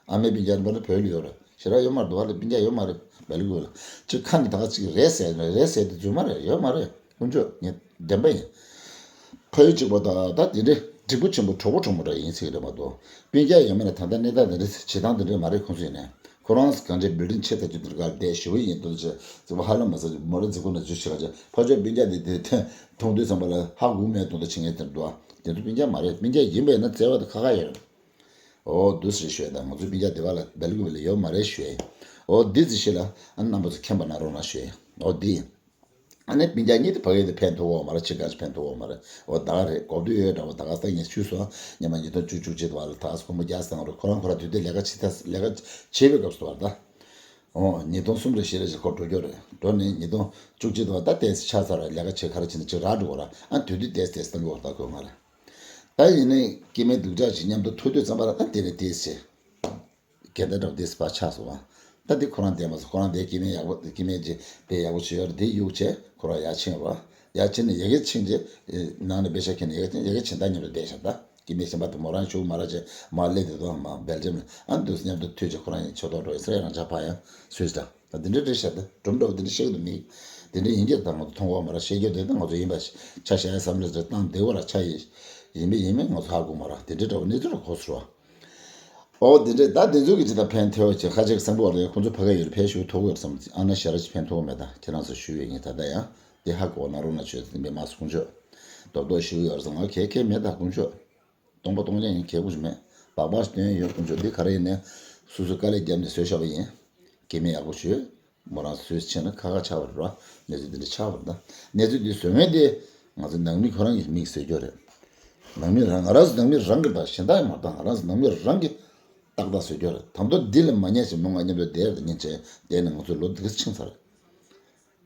ཨ་མའི་སྤུན་ཀྱག་ནི་པ་ནི་བོད་ལ་ཡོད་རེད། ཞེ་དྲག་ཡོད་མ་རེད། འདུག་བ་ལ་སྤུན་ཀྱག་ཡོད་མ་རེད། སྦེལ་ཀོབ་ལ་ཅིག་ཁ་ནས་ད་ག་ཅིག་རེད་ཟེར་ནས་རེད་ཟེར་དེ་རྫུན་མ་རེད། ཡོད་མ་རེད། དཀོན་མཆོག་ངས་བདེན་པ་ཡིན། ཕ་ཡུལ་གཅིག་པོ་དང་ད་དེ་འདྲའི་འགྲིག་པོ་ཆེན་པོ་གྲོགས་པོ་གྲོགས་མོ་འདྲ་ཡིན་ཟེར་གི་རེད་མ་གཏོགས་སྤུན་ཀྱག་ཡོད་མེད་ལ་ད་ལྟ་གནས་སྟངས་དེ་འདྲ་བྱེད་སྟངས་དེ་འདྲ་མ་རེད། ཁོང་ཚོ་ཡིན་ནས་ཁོ་རང་གང་འདྲའི་བིལ་ཌིང་ཆེ་ཐག་ཆོད་དེ་འདྲ་ག་ལ་བསྡད་ཞེ་པོ་ཡིན་དུས་ཚོད་ཙི་པོ་ཧ་ལམ་མ་ཟ་ཅིག་མོ་ར་རྫི་ཁོ་ན་རྫུ་ཆེ་ག་ཅིག་ཕ་ཆོས་སྤུན་ཀྱག་དེ་དེ་དེ་མཐོང་དུས་ཙམ་པ་ལ་ཧ་གོ་མེད་མཐོང་དུ་ཕྱིན་ངེས་དེར་འདུག་ཨ། དེ་ཚོ་སྤུན་ཀྱག་མ་རེད། སྤུན་ཀྱག་ཡིན་པས་ན་བརྩེ་བ་དེ་ཁ་ཁ་ཡོད་རེད། འོ་འདུག་སེ་ཞུས་དང་ང་ཚོའི་སྤུན་ཀྱག་སྡེ་བ་ལ་སྦེལ་ཀོབ་ལ་ཡོད་མ་རེད་ཞུས། འོ་འདི་ཙི་ཤི་ལ་ཨ་རྣམ་པ་ཚོ་མཁྱེན་པ་གནང་རོགས་གནང་ཞུས། འོ་འདི། ཨ་ནི་སྤུན་ཀྱག་གཉིས་དེ་ཕ་གི་དེ་ཕན་ཐོགས་འོ་མ་རེད། ཅི་ག་ཅི་ཕན་ཐོགས་འོ་མ་རེད། འོ་ད་ག་རེད་གོ་བསྡུར་ཡོད་འདྲ་བོ་ད་ག་ས་ངས་ཞུས་སོང་། ཉི་མ་ཉིས་སྟོང་བཅུ་བཅུ་གཅིག་དུ་བ་ལ་ད་སྐུ་མོ་རྒྱ་སང་རུ་ཁོ་རང་ཁོ་ར་དུས་དེ་ལས་ཀ་བྱེད་ཐ་ལས་ཀ་བྱེད་པའི་སྐབས་སུ་བར་ད། འོ་ཉིས་སྟོང་གསུམ་རེ་བཞི་རེ་ཞིག་ཁོ་འགྲོ་རྒྱུ་རེད། འགྲོ་ནས་ཉིས་སྟོང་བཅུ་གཅིག་དུ་བ་ད་ཏེས་ཆ་ཚར་བ་ལས་ཀ་བྱེད་ག་རེ་བྱེད་ན་ཅིག་རག་འགྲོ་བ་ར། ཨ་དུས་དུས་ཏེས་ཏེས་བཏང་གི་བ་ད་ཁོས་ང་ལ། ད་ཡིན་ནའི་སྐྱེ་དམན་སྡུག་ཅག་ཅིག་མཉམ་དུ་ཐུག་དུས་ཙམ་པ་ལ་ད་དེ་རེ་དེ་ཟེར། རྒན་ད་འདྲ་བོ་དེ་སི་པ་ཆགས་སོང་བ། ད་དེ་ཁོ་རང་བསྡད་མ་སོང་། ཁོ་རང་དེ་སྐྱེ་དམན་ཡག་པོ་སྐྱེ་དམན་ཅིག་དེ་ཡག་པོ་བྱེད་ཡོད་རེད། དེ་གཡུག་བྱས་ཁོ་རང་ཡར་ཕྱིན་རོ། ཡར་ཕྱིན་ནས་ཡ་གི་ཕྱིན་རྗེས་ནང་ནས་པེ་ཤ་ཁྱེར་ནས་ཡ་གི་ཕྱིན་ཡ་གི་ཕྱིན་ད་མཉམ་དུ་བསྡད་ཤག་ད་སྐྱེ་དམན་གཞན་པ་དེ་མོ་རང་བཞུགས་མ་ར་བྱས་མ་སླེབས་དེ་དོ་མ་སྦེལ་ཇམ་ལ་ཨ་འདུག་མཉམ་དུ་ཐུག་རྗེས་ཁོ་རང་ཡང་ཆོས་ཐོག་འགྲོ་ཡི་སེ་རང་ཅག་ཕ་ཡང་སུས་ད། ད་འདི་འདྲ་རེད་ཤག་ད་སྒྲུང་འདྲ་བོ་འདི་འདྲ་བཤད་ཀྱི་འདུག་མི། འདི་འདྲ་ཡིན་གྱི་ད་ང་ཚོ་མཐོང་གི་མ་རེད། བཤད་རྒྱུ་དེ་ད་ང་ཚོ་ཡིན་པ་ཆ་བཞག་ཡ་བསམ་བློ་དེ་བཏང་བདེ་བོ་ར་ཆ་ཡིན་ཡིན་པས་ཡིན་མིན་ང་ཚོ་ཧ་གོ་མ་རེད། འདི་འདྲ་འདྲ་བོ་གནས་ཚུལ་ར་གོ་སོང་། ཨོ་འདི་འདྲ་ད་འདི་ཚོ་གི་ཅི་ད་ཕན་ཐོགས་ཀྱི་ཁ་ཅིག་གསང་པོ་བ་རེད། ཁོང་ཚོ་ཕ་གི་ཡོད་རེད། ཕན་ཞུ་ཐོགས་ཡོད་བསམ་ཨ་ན་ཞེ་ར་ཅིག་ཕན་ཐོགས་མེད། ད་ཁྱེད་རང་ཚོ་ཞུ་ཡོད་ངེས་ད་ད་ཡང་དེ་ཧ་གོ་ན་རུང་ན་ཆོས་མི་མ་སོང་ཆོག་རྡོག་རྡོག་ཞུ་ཡོད་རེད་ང་གལ་གལ་མེད་ད་ཁོང་ཆོས། སྟོང་པ་སྟོང་རྐྱང་ཡིན་གལ་པོ་ཞིག་མེད། སྦག་སྦག་སྟོན་ཡོད་ཀུན་སྤྱོད་འདི་ག་རེ་ཡིན་ནའི་སོ་སོས་དཀའ་ལས་བརྒྱབ་ནས་བཟོས་བཞག་པ་ཡིན། སྐྱེ་དམན་ཡག་པོ་བྱོས། མོ་རང་བཟོས་ཕྱིན་ན་ཁ་ཁ་ཆགས་པ་རེད་བ། གནས་ཚུལ་འདི་འདྲ་ཆགས་པ་རེད་ད། གནས་ཚུལ་འདི་བཟོ་མཁན་དེ་ང་ཚོ་ནང་མི་ཁོ་རང་གི་མིག་བཟོས་རྒྱུ་རེད། ནང་མི་རང་ང་རང་ཚོ་ནང་མི་རང་གི་ད་གཞན་དག་མ་ད་ང་རང་ཚོ་ནང་མི་རང་གི་ཏག་ཏག་བཟོས་རྒྱུ་རེད། ད་མདོ་འདི་ལས་མ་ཉན་ཞིག་མོ་ང་མཉམ་དུ་བསྡད་ཡོད་ད་ཉིན་བྱས་བསྡད་ནས་ང་ཚོ་ལོ་འདི་ག་ཕྱིན་ཚར།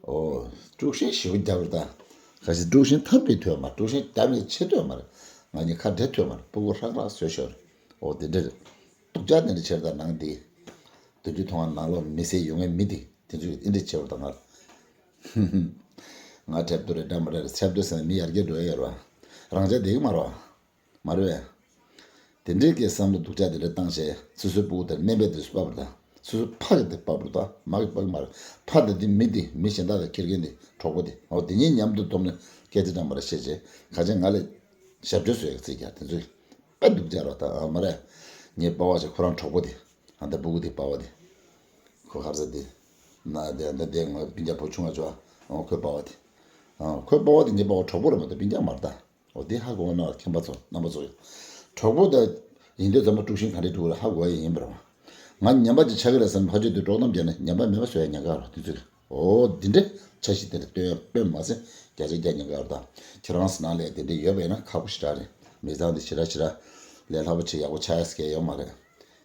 ཨོ། དཀྲུག་ཤིང་ཞེ་པོ་རྒྱབ་རེད་ད། ཁ་ཤས་དཀྲུག་ཤིང་ཐབས་མེད་ཐོས་མ་དཀྲུག་ཤིང་རྒྱབ་ནས་ཆེ་ཐོས་མ་རེད། ང་གཉིས་ཁ་བྲལ་ཐོས་མ་རེད། སྤུ་གུ་ཧྲག་ཧྲག་བཟོས་ཤོར། ཨོ་དེ་འདྲ་རེད། སྡུག་ཅག་དེ་འདྲ་བྱེད་རེད་ད་ནང་དེ། དེ་དུས་མཐོང་བ་ནང་ལོགས་མི་སེར་ཡོང་ངེས་མི་དེ་དེ་ཚོས་ཨེ་འདྲ་བྱེད་རེད་ད་ང་། ང་འཁྲབ་སྟོན་རེད་འདྲ་མ་འདྲ་རེད། འཁྲབ་སྟོན་ཟེར་ན་མི་ཡར་རྒྱས་འགྲོ་ཡ་ཡོད་རེད་བ། རང་ཅག་བསྡད་ཀྱི་མ་རེད་བ། མ་རེད་བས། དེ་འདྲའི་གི་བསམ་བློ་སྡུག་ཅག་དེ་འདྲ་བཏང་བྱས་སོ་སོའི་སྤུ་གུ་དེར་སྨན་པའི་དུས་སུ་བབས་པ་དང་ སོ་སོ་ཕ་གི་དེ་ཕབ་རུ་ད་མ་གི་ཕ་གི་མ་རེད། ཕ་དེ་དེ་མི་དེ་མི་གཞན་དག་དང་ཁྱེར་མཁན་དེ་གྲོགས་པོ་དེ་འོ་དེ་གཉིས་མཉམ་དུ་བསྡོམས་ནས་སྐད་ཆ་འདྲ་མ་རེད་བཤད་བྱས་ག་ཅན་ང་ལས་ཞབས་བྲོ་བཟོས་ཡག་ཚིག་རྒྱག་དེ་ཚོས་དཔེ་སྡུག་ཅག་རོགས་ད་ཨ་མ་རེད། ངའི་པ་ཕ་ཆེ་ཁོ་རང་གྲོགས་པོ་དེ་ཨ་ད་སྤུ་གུ་དེ་པ་ཕ་དེ་ཁོ་ཁར་ས་དེ་ན་དེ་ཨ་ད་དེ་ང་སྤུན་ཀྱག་བུ་ཆུང་བ་ཆོ་ཨ་ཁོའི་པ་ཕ་དེ་ཨ་ཁོའི་པ་ཕ་དེ་ངའི་པ་ཕ་གྲོགས་པོ་རེད་མ་གཏོགས་སྤུན་ཀྱག་མ་རེད་ད། འོ་དེ་ཧ་གོ་བ་ན་མཁན་པ་ཚོ་རྣམ་པ་ཚོ་ཡོད། གྲོགས་པོ་དང་ཡིན་དུས་ཚང་མ་དཀྲུག་ཤིང་ག་འདྲས་དཀྲུག་རེད་ཧ་གོ་ཡ་ཡིན་པ་རེད་བ། ང་ཉམས་པ་ཅིག་ཆགས་ཀྱི་རེད་བསམ་ཕ་ཆོས་དུས་དཀྲོག་གཏམ་བརྒྱབ་ནས་ཉམས་པ་མེད་པ་བཟོ་ཡ་ཉེན་ཁ་རེད་དེ་ཚོས། འོ་འདི་འདྲས་འཆར་གཞི་དེ་འདྲ་སྟོན་ཡ་དཔེ་མ་ཟད་བརྒྱ་ཆ་བརྒྱ་ཉེན་ཁ་རེད་ད། ཁྱེད་རང་ཚོ་ནང་ལ་དེ་འདྲས་ཡོད་པ་ཡིན་ན་ཁག་པོ་ཞེ་དྲག་རེད། མི་ཚང་དེ་ཞེ་དྲག་ཞེ་དྲག་ལས་སླ་པོ་ཅིག་ཡག་པོ་ཆགས་ཡ་ཟེར་མཁན་ཡོད་མ་རེད།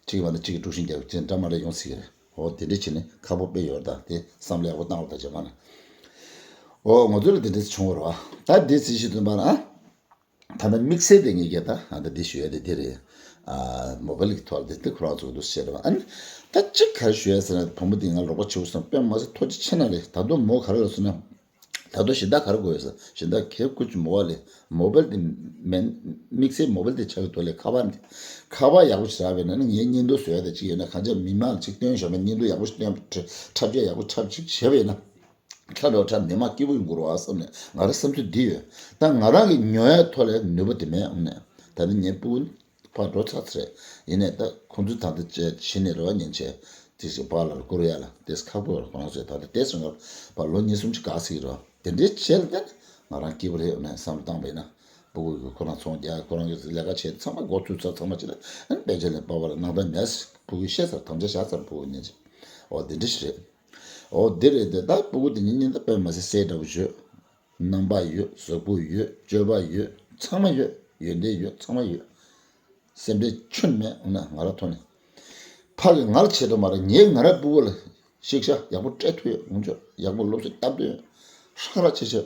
གཅིག་གི་བར་ན་གཅིག་གིས་དཀྲུག་ཤིང་རྒྱག་ཅིག་འདྲ་མ་འདྲ་ཡོང་སྲིད་ཀྱི་རེད། འོ་དེ་འདྲ་བྱས་ནས་ཁག་པོ་དཔེ་ཡོད་རེད་ད་དེ་བསམ་བློ་ཡག་པོ་བཏང་རོགས་ད་རྗེས་མ་ནས། འོ་ང་ཚོ་ལ་དེ་འདྲ་བྱུང་བ་རེད་བ། ད་དེ་ཚིག་ཞིག་ཐོན་པ་ན་ད་ནི་དམིགས་བསལ་དེ་ངེད་ཀྱིས་ད་ཨ་ད་དེ་ཞུ་ཡ་དེ་དེ་རེད། ཨ་མོ་བལ་གྱི་ཐོག་ལ་དེ་དེ་ཁོ་རང་ཚོ་འདུག་བཤད་རེད་བ། ཨ་ནི་ད་གཅིག་ག་རེ་ཞུ་ཡ་ཟེར་ན་བུ་མོ་དེ་ང་རོགས་པ་བྱེད་དགོས་བསམ་དཔེ་མ་ཟད་ཐུགས་རྗེ་ཆེ་ན་རེད། ད་དུང་མོ་ག་རེ་ལབ་སོང་ན། ད་དུང་གཞན་དག་ག་རེ་དགོས་ཡོད་ཟེར་གཞན་དག་གལ་ཁུར་གྱི་མོ་བ་ལས་མོ་བལ་དེ་མེན་དམིགས་བསལ་མོ་བལ་དེ་ཆགས་ཀྱི་འདུག་ལས་ཁ་པར་འདི་ཁ་པར་ཡག་པོ་ཞིག་རག་པས་ན་ནི་ངའི་བརྙན་ཐུང་བཟོ་ཡ་དེ་གཅིག་ཡོད་ན་གང་ཅག་མི་མང་ལ་ཅིག་སྟོན་ཞོར་མའི་བརྙན་ཐུང་ཡག་པོ་ཞིག་སྟོན་འཁྲབ་རྒྱ་ཡག་པོ་འཁྲབ་ཅིག་བྱས་པས་ན་ཁྲ་འགྲོ་ཁྲ་མི་མང་སྐྱིད་པོ་ཡོང་དགོས་རེད་བ་བསམ་ནས་ང་རང་བསམ་ཚུལ་འདི་ཡོད། ད་ང་རང་གི་ཉོ་ཡ་ཐོག་ལས་ནུས་པ་དེ་མེད་ཨང་ནས་ད་ནི་ངའི་སྤུ་གུ་ཕར་འགྲོ་ཚར་ཚར་རེད། ཡིན་ནའི་ད་ཁོང་ཚོའི་ད་ལྟ་བྱས་གཞི་ནས་རེ་བ་ཉན་བྱས་དེ་ཞིག་པཱ་ལགས་ལ་བསྐུར་ཡ་ལ་དེས་ཁག་པོ་རེད། ཁོ་རང་ཚོས་ད་ལྟ་དེ་སོང་བར་ལོ་གཉིས་གསུམ་ཅིག་བཀག་སྲིད་རེད་བ། དེ་འདྲའི་བྱས་ལ་བརྟེན་ང་རང་སྐྱིད་པོ་རེད་ནས་བསམ་བློ་བཏང་པ་ཡིན་ན་སྤུ་གུ་གིས་ཁོ་རང་ཚོང་རྒྱག་ཁོ་རང་གི་ལས་ཀ་བྱས་ཚང་མ་འགོ་ཚུགས་ཚར་ཚང་མ་བྱས་ལ་ཨ་ནི་དཔེ་ཆ་ལས་པཱ་ཕ་ལ་གནང་སྟངས་མེད། སྤུ་གུས་བཤད་ཚར་དམ་བཅའ་བཞག་ཚར་སྤུ་གུ་ཉན་བྱས་འོ་དེ་འདྲ་ཞིག་རེད། འོ་དེ་རེད་དེ་ད་སྤུ་གུ་དེ་གཉིས་གཉིས་ད་དཔེ་མ་སྲིད་སྲས་འདྲ་བོ་ཡོད། རྣམ་པ་ཡོད། གཟུགས་པོ་ཡོད། སྤྱོད་པ་ཡོད། ཚང་མ་ཡོད། ཡོན་ཏན་ཡོད། ཚང་མ་ཡོད། སེམས་ཁྲལ་ཁྱོན་མེད་འོ་ན་ང་རང་ཐོག་ནས། ཕ་གི་ང་ལ་བྱེད་དོ་མ་རེད། ངས་ང་རང་སྤུ་གུ་ལ་ཤིག་ཤ་ཡག་པོ་སྤྲད་ཐུབ་ཡོད། འོང་ཆོག་ཡག་པོ་སློབ་གསོ་བཏབ་ཐུབ་ཡོད། ཧྲ་ར་ཆེ་ཆེ།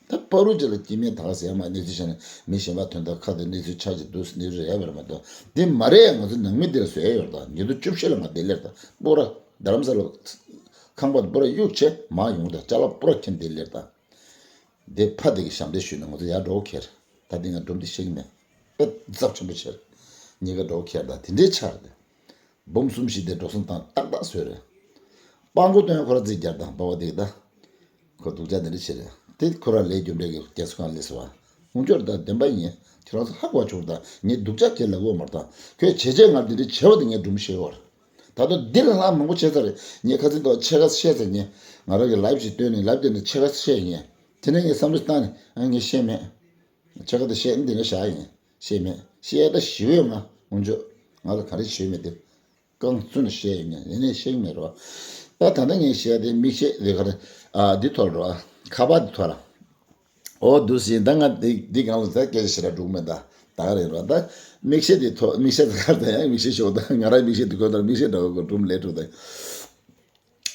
ད་པ་རུ་ཅི་ལ་སྐྱིད་མེད་ད་ག་ཟེར་མ་གནས་ཚུལ་བྱས་ནས་མི་གཞན་པ་དོན་དག་ཁ་དེ་གནས་ཚུལ་ཆགས་ཀྱི་འདུག་གནས་ཚུལ་རེད་པར་མ་གཏོགས་འདི་མ་རེད། ང་ཚོ་ནང་མི་འདིར་བཟོས་ཡོད་ད་ཉི་ཟླ་བཅུ་བཞི་ལ་ང་འདི་ལེར་ད་སྤུ་ར་རྡ་རམ་ས་ལ་ཁང་པ་སྤུ་ར་གཡུག་བྱས་མ་ཡོང་ད་ཅ་ལག་སྤུ་ར་ཁྱེར་འདི་ལེར་ད། དེ་ཕ་དེ་གི་ཞབས་འདྲེན་ཞུས་ནས་ང་ཚོ་ཡར་འགྲོ་ཁེར། ད་དེ་ང་སྒྲུང་དེ་ཤེས་ཀྱི་མེད། དཔེ་ཚབས་ཆེན་པོ་ཆེར། གཉིས་ཀ་འགྲོ་ཁེར་ད་དེ་འདྲའི་ཆར་དེ། འབུམ་གསུམ་བཞི་དེ་འགྲོ་སོང་དང་ཏག་ཏག་བཟོས་རེད། སྤང་གོ་སྟོན་ཁོ་ར་རྩིས་རྒྱག་དང་པ་བ་དེ་གི་ད། ཁོ་སྡུག་ཅག་དེ་འདྲ་བྱེད་རེད། དེ་ཁོ་ར་ལས་རྒྱུ་འབྲས་ཀྱི་རྒྱལ་སྲུང་ཁང་ལས་སུ་བ། ཧུང་ཅོར་ད་བདེན་པ་ཡིན། ཁྱེད་རང་ཚོ་ཧ་གོ་ཆོག་ད་ངས་སྡུག་ཅག་ཁྱེད་ལ་གོ་མར་ད་ཁོས་བྱས་རྗེས་ང་འདི་འདྲ་བྱས་བ་དེ་ངས་སྒྲུང་བཤད་བར། ད་དུང་འདི་ལ་ལྷག་མང་པོ་བྱས་ཚར་རེད། ངས་ཁ་སང་ཐོག་ཕྱེད་ཀ་བཤད་ཚར། ངས་ང་རང་གི་ལའིབ་ཞིག་བཏོན་ནས་ལའིབ་དེ་ནས་ཕྱེད་ཀ་བཤད་ཡིན། དེ་ནས་ངས་བསམ་བློ་བཏང་ནས་ཨ་ངས་བཤད་མེད། ཕྱེད་ཀ་དེ་བཤད་འདི་ནས་བཞག་ཡིན། བཤད་མེད། བཤད་ད་ཞི་བའི་ང་འུན་ཆོ་ང་ལ་ག་རེ་བྱས་མེད་དེ། རྐང་བཙུན་ནས་བཤད་ཡིན་ཡིན་ནས་བཤད་མེད་རོ། ད་ད་ལྟ་ངས་བཤད་དེ་མིག་ཤེས་དེ་ག་རེ་ཨ་འདི་ཐོར་རོ། ཁ་པར་འདི་ཐོར། ཨོ་འདུག་ཟིན་ད་ང་འདི་འདི་གང་ལ་ད་སྐད་ཆ་ཞེ་དྲག་འགྲོ་གི་མེད་ད། ད་ག་རེ་རོ་ད། མིག་ཤེས་དེ་ཐོ་མིག་ཤེས་ད་ག་ད་ཡང་མིག་ཤེས་ཤོག་ད་ང་རང་མིག་ཤེས་དེ་གོ་ད་མིག་ཤེས་འདྲ་བོ་གོ་གྲུམ་ལས་འགྲོ་ད།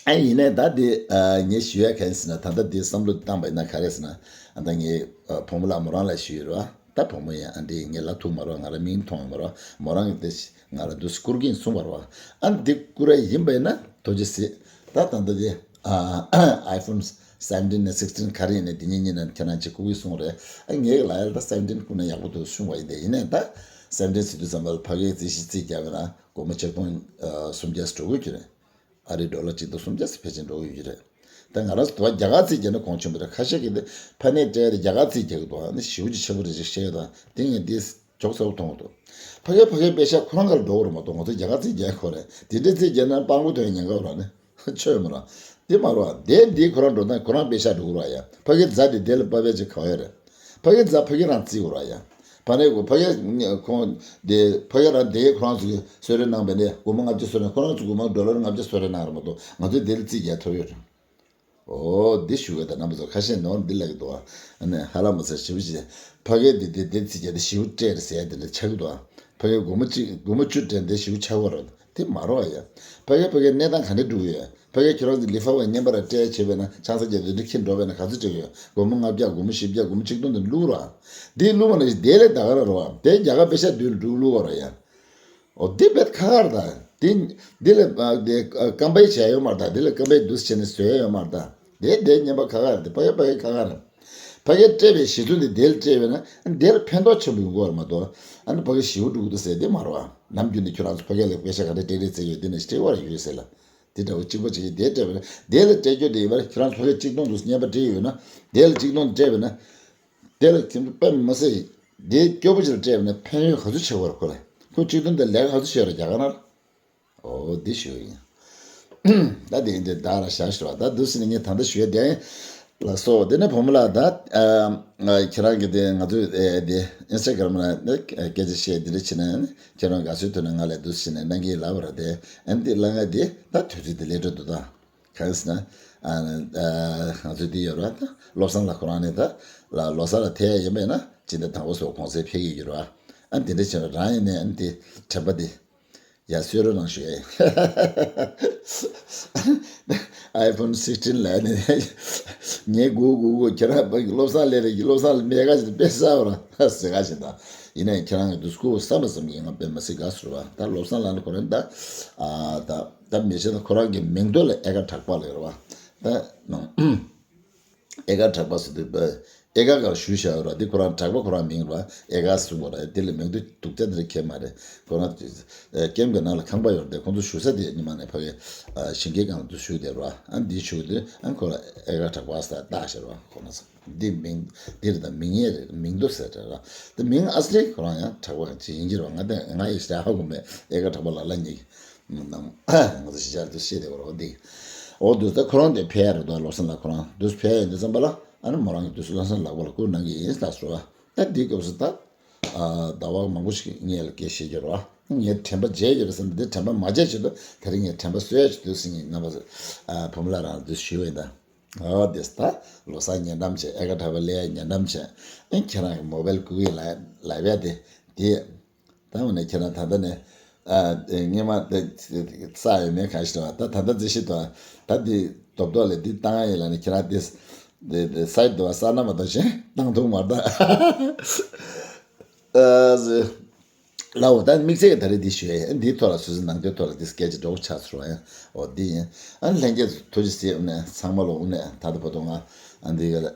ཨ་ཡིན་ནའི་ད་དེ་ཨ་ངས་ཞུ་ཡ་གང་ཡིན་ཟེར་ན་ད་ལྟ་དེ་བསམ་བློ་བཏང་པ་ཡིན་ན་ག་རེ་ཟེར་ན་ཨ་ད་ངས་ཨ་བུ་མོ་ལགས་མོ་རང་ལ་ཞུས་ཡོད་རེད་བ། ད་བུ་མོ་ཡིན་ཨ་འདི་ངས་ལབ་ཐུབ་མ་རེད་བ། ང་རང་མིང་མཐོང་ཡོད་མ་རེད་བ། མོ་རང་གིས་དེ་ང་ལ་འདུག་སེ་བསྐུར་གྱིན་གསུངས་པ་རེད་བ། ཨ་འདི་བསྐུར་ཡ་ཡིན་པ་ཡིན་ན་ཐུགས་རྗེ་གཟིགས། ད་ད་ལྟ་དེ་ཨ་iPhone seventeen ནས་sixteen ག་རེ་ཡིན་ནའི་དེ་གཉིས་གཉིས་ནས་ཁྱེད་རང་ཅིག་བསྐུར་གྱིན་གསུངས་རེད། ཨ་ངས་ལབ་ཡ་ད་seventeen བསྐུར་ན་ཡག་པོ་འདུག་གསུངས་པ་ཡིན། དེ་ཡིན་ནའི་ད་seventeen ཟེར་དུས་ཙམ་པ་ལ་ཕ་གིའི་རྩིས་གཞི་རྩིས་རྒྱག་པ་ན་སྒོར་མོ་ཆིག་སྟོང་ཨ་སུམ་བརྒྱ་འགྲོ་གི་ཡོད་ཀྱི་རེད། ཨ་རིའི་ཌོ་ལར་གཅིག་སྟོང་སུམ་བརྒྱ་ཙམ་ཕལ་ཆེར་འགྲོ་གི་ཡོད་ཀྱི་རེད། ད་ང་རང་ཚོ་དུ་བ་རྒྱ་གར་རྩིས་རྒྱག་ན་གོང་ཆེན་པོ་རེད། ཁ་ཤས་ཀྱིས་དེ་ཕ་ནས་སྤྲད་དེ་རྒྱ་གར་རྩིས་རྒྱག་གི་འདུག་ཨ་ནི་ཞེ་པོ་ཅིག་ཆེན་པོ་རེད་ཅེས་བཤད་ཡོད་དང་དེ་ངས་དེ་ཇོག་ཚ་པོ་མཐོང་གི་འདུག་ཕ་གིའི་ཕ་གིའི་པེ་ཤག་ཁོ་རང་ག་ལ་འགྲོ་གི་རེད་མ་གཏོགས་ང་ཚོ་རྒྱ་གར་རྩིས་རྒྱག་ཁོ་རེད། དེ་འདྲའི་རྩིས་རྒྱག་ན་སྤང་པོ་དོན་ཉེན་ཁ་ར་ནི་ཆོས་མ་ར་དེ་མ་ར་དེ་འདི་ཁོ་རང་འགྲོ་ན་ཁོ་རང་པེ་ཤག་འགྲོ་གི་ར་ཡ། ཕ་གིའི་རྫ་དེ་དེ་ལ་པ་བས་ཅིག་ག་བ་ཡ་རེད། ཕ་གིའི་རྫ་ཕ་གིར་རང་རྩིས་དགོས་ར་ཡ། ཕ་ནས་གོ་ཕ་གིའི་ཁོང་དེ་ཕ་གིར་རང་དེ་ཁོ་རང་ཚོ་གི་གསོལ་རས་གནང་བས་ནས་སྒོར་མོ་ལྔ་བརྒྱ་གསོལ་རས་ཁོ་རང་ཚོ་སྒོར་མོ་ཌོ་ལར་ལྔ་བརྒྱ་གསོལ་རས་གནང་ར་མ་གཏོགས་ང་ཚོས་དེ་ལ་རྩིས་རྒྱག་ཐུབ་ཡོད་རེད། ཨོ་འདི་ཞུ་གི་ད་རྣམ་པ་ཚོ་ཁ་ཤས་ནོར་འདི་ལབ་ཀྱི་འདུག་ཨ་ནས་ཧ་ལམ་མ་ཟེར་ཞེ་པོ་ཅིག་ཕ་གིའི་དེ་དེ་དེ་རྩིས་རྒྱག་དེ་ཞེ་པོ་སྤྲད་རེད་ཟེར་དེ་འདྲ་ཆགས་ཀྱི་འདུག་ཨ། ཕ་གིའི་སྒོར་མོ་གཅིག་སྒོར་མོ་བཅུ་སྤྲད་དེ་ཞེ་པོ་ཆགས་པ་རེད། དེ་མ་རོགས་ཡ། ཕ་གི་ཕ་གིའི་གནས་སྟངས་ག་འདྲ་འགྲོ་གི་ཡོད། ཕ་གིའི་ཁྱོད་རང་ཚོ་ལི་ཧྥ་བའི་བརྙན་པར་སྤྲད་བྱས་པས་ན་ཆང་ས་རྒྱག་དུས་འདྲ་ཁྱེར་འགྲོ་བས་ན་ག་ཚོད་སྤྲད་ཀྱི་ཡོད། སྒོར་མོ་ལྔ་བརྒྱ་སྒོར་མོ་བཞི་བརྒྱ་སྒོར་མོ་ཆིག་སྟོང་དེ་བླུགས་ར། དེ་བླུགས་པ་ན་དེ་ལས་ད་ག་ར་རོ་བ་དེ་རྒྱ་གར་པེ་ཤ་དུས་འགྲོ་བླུགས་པ་ར་ཡ། ཨོ་དེ་བས་ཁ་ཁར་ད་དེ་དེ་ལས་དེ་ཀམ་པའི་བྱས་ཡོད་མ་རེད་ད། དེ་ལས་ཀམ་པའི་དུས་བྱས་ནས་བཟོས་ཡོད་མ་རེད་ད། དེ་དེ་བརྙན་པར་ཁ་ཁར་དེ་ཕ་གི་ཕ་གི་ཁ་ཁར། ཕ་གིར་སྤྲད་པའི་གཞི་རྩ་དེ་དེ་ལ་སྤྲད་པས་ན་དེ་ལ་ཕན་ཐོགས་ཆེན་པོ་ཡོང་གི་ཡོད་རེད་མ་གཏོགས། ཨ་ནི་ཕ་གི་ཞེ་པོ་འགྲོ་གི་འདུག་ཟེར་དེ་མ་རེད་བ། ནམ་རྒྱུན་ནས་ཁྱོད་རང་ཚོ་ཕ་གི་ལ་པེ་ས་ག་འདྲ་སྤྲད་རེད་ཟེར་ཡོད་དེ་ནས་སྤྲད་པ་རེད་ཡོད་ཟེར་ལ། དེ་འདྲ་བོ་གཅིག་པ་གཅིག་གིས་དེ་སྤྲད་པས་ན་དེ་ལ་སྤྲད་རྒྱུ་དེ་ཡིན་པར་ཁྱོད་རང་ཚོ་ཕ་གི་གཅིག་སྟོང་དུ་བརྙན་པར་སྤྲད་ཡོད་ན་དེ་ལ་གཅིག་སྟོང་དུ་སྤྲད་པས་ན། དེ་ལ་ཁྱིམ་དུ་དཔེ་མི་སྲིད། དེ་སྐྱོ་པོ་ཅིག་ལ་སྤྲད་པ་ན་ཕན་ཡོན་ག་ཚོད་ཆེ་བ་རེད་ཁོ་ལ། ཁོ་གཅིག་སྟོང་དེ་ལས་ཀ་ག་ཚོད་ཆེ་བ་རེད་རྒྱ་གར་ནང་ལ། འོ་འདི་ཞུ་ཡིན། ད་དེ་འདི་བདག་ལ་བཞག་ཞུ་བ་ད་འདུག་སེ་ནས་ངས་ད་ལྟ་ཞུ་ཡ་དེ་ལ་སོ་དེ་ནས་བུ་མོ་ལགས་ད་ཁྱེད་རང་གི་དེ་ང་ཚོས་དེ་ཨིན་སི་ཊ་གྷ་རམ་ལ་སྐད་ཆ་བཤད་འདི་འདྲ་བྱས་ན་ཁྱེད་རང་དགའ་བསུ་ཐོག་ནས་ང་ལ་འདུག་སེ་ནས་གནང་གི་ལབ་པ་རེད་དེ་ཨ་འདི་ལ་ང་དེ་ད་དུས་ཚོད་དེ་ལས་འགྲོ་འདུག་ད། གང་ཟེར་ན། ཨ་ཨ་ང་ཚོའི་འདི་ཡོད་ར་ད་བློ་བཟང་ལགས་ཁོ་རང་ནས་ད་ལ་ལོ་གསར་ལ་ཐེ་ཡ་ཡིན་པས་ན་ཅི་འདྲ་དང་པོ་སོགས་གོང་ཚད་ཕེབས་ཀྱི་ཡོད་ར། ཨ་འདི་འདྲ་བྱས་ན་རང་ཡིན་ནས་ཨ་འདི་དྲན་པ་འདི་ཡ་གསོལ་རོགས་གནང་ཞུ་ཡ་ཡིན། iPhone sixteen་ལ་ནས་ངས་གུ་གུ་གུ་ཁྱེད་རང་བློ་བཟང་ལས་རེད་ཀྱི་བློ་བཟང་ལ་མེད་ག་ཞིག་དཔེ་གསལ་བ་ར་ཟེར་ག་ཞིག་ད་ཡིན་ནས་ཁྱེད་རང་གི་འདུག་སྐུ་བསམ་པ་ཙམ་གྱིས་ང་དཔེ་མ་སྲིད་དགའ་ཟེར་བ་ད་བློ་བཟང་ལགས་ནི་ཁོ་རང་ད་ཨ་ད། ད་མི་བྱེད་ན་ཁོ་རང་གི་མིང་ཐོག་ལ་ཨེ་ཀ་གྲགས་པ་ལ་ཡོད་རེད་བ། ད་ནང་ཨེ་ཀ་གྲགས་པ་ཟེར་དུས་ཨེ་ཀ་ག་ཞུ་བཞག་ཡོད་རེད་བ། འདི་ཁོ་རང་གྲགས་པ་ཁོ་རང་མིང་རེད་བ། ཨེ་ཀ་གསུངས་པ་རེད། དེ་ལ་མིང་དུ་སྡུག་ཅག་འདི་རེད་ཁྱེད་མ་རེད། ཁོ་རང་ཀེམ་གི་ནང་ལ་ཁང་པ་ཡོད་རེད་དེ་ཁོང་ཚོ་བཞུགས་ས་དེ་ཉི་མ་ནས་ཕ་གི་ཞིང་ཁའི་སྒང་ལ་དུ་བཞུགས་བསྡད་རེད་བ། ཨ་འདི་བཞུགས་དུས་ཨ་ཁོ་ལ་ཨེ་ཀ་གྲགས་པ་ཟེར་བཏགས་བཞག་རེད་བ་ཁོ་རང་ཚོ། འདི་མིང་འདི་རེད་ད་མིང་ཡས་རེད་མིང་དུ་ཟེར་རེད་ར། འདི་མིང་ཨ་སི་རེད་ཁོ་རང་ཡང་གྲགས་པ་ཅིག་ཡིན་གྱི་རེད་བ། ང་དེ་ང་ཡི་ཞྭ་ཧ་གོ་མེད་ཨེ་ཀ་གྲགས་པ་ལ་ལ་ཉིག་ནང་ང་ཚོ་ཤི་ཆར་དུ་ཤེས་དེ་བར་འོ་འདི་འོ་འདུག་ད་ཁོ་རང་དེ་ཕེ་ཡ་རེད་དོ་བློ་བཟང་ལགས་ཁོ་རང་འདུག་ཕེ་ཡ་ཡིན་དུས་ཙམ་པ་ལ་ཨ་ནི་མོ་རང་གི་འདུག་བློ་བཟང་ལགས་པ་ལ་བསྐུར་གནང་གི་ཡིན་ལགས་སོ། ད་འདི་སྐབས་སུ་ད་ཟླ་བ་མང་པོ་ཞིག་ངས་ལ་སྐད་བཤད་ཀྱི་རེད་བ། ངས་དྲན་པ་བརྗེད་ཀྱི་རེད་བསམ་འདི་དྲན་པ་མ་བརྗེད་ཆེད་དུ་དེ་རིང་ངས་དྲན་པ་གསོས་ཡ་ཆེད་དུ་ཟིན་ངས་རྣམ་པ་བུ་མོ་ལགས་རང་ལ་འདུག་ཞུ་བ་ཡིན་ད། ཨོ་དེ་ད་ལོ་གསར་ཉེ་འགྲམ་བྱས་ཨེ་ཀ་གྲགས་པ་ལས་ཉེ་འགྲམ་བྱས་ཨེ་ཁྱེད་རང་གི་མོ་བེལ་ཀུ་ཡི་ལ་ལ་བས་དེ་དེ་ད་འོ་ནས་ཁྱེད་རང་ད་ལྟ་ནས་ཨ་དེ་སྔས་མ་དེ་ས་ཡོད་མེད་གང་ཞིག་དང་ད་ད་ལྟ་རྩིས་ཤིག་དང་ད་དེ་རྡོབ་རྡོབ་ལས་དེ་བཏང་ཡ་ཡིན་ལ་ནས་ཁྱེད་རང་དེ་དེ་དེ་སའི་དུ་བ་ས་ན་མ་དང་ཞེ་བཏང་ཐུབ་མ་ད་ཨ་ཟེ། ལའོ་ད་དམིགས་བསལ་གྱི་ད་རེས་འདི་ཞུ་ཡ་ཡིན། འདིའི་ཐོག་ལ་སོ་སོའི་ནང་དོན་ཐོག་ལ་འདི་སྐད་ཆ་འགྲོ་ཆགས་ཚུར་བ་ཡིན། འོ་འདི་ཡིན། ཨ་ནི་ལྷན་རྒྱས་ཚོ་ཐུགས་རྗེ་ཆེ་དངོས་གནས་ཚང་མ་ལོ་དངོས་གནས་ད་ལྟ་བར་དུ་ང་ཨ་འདི་ག་ལ་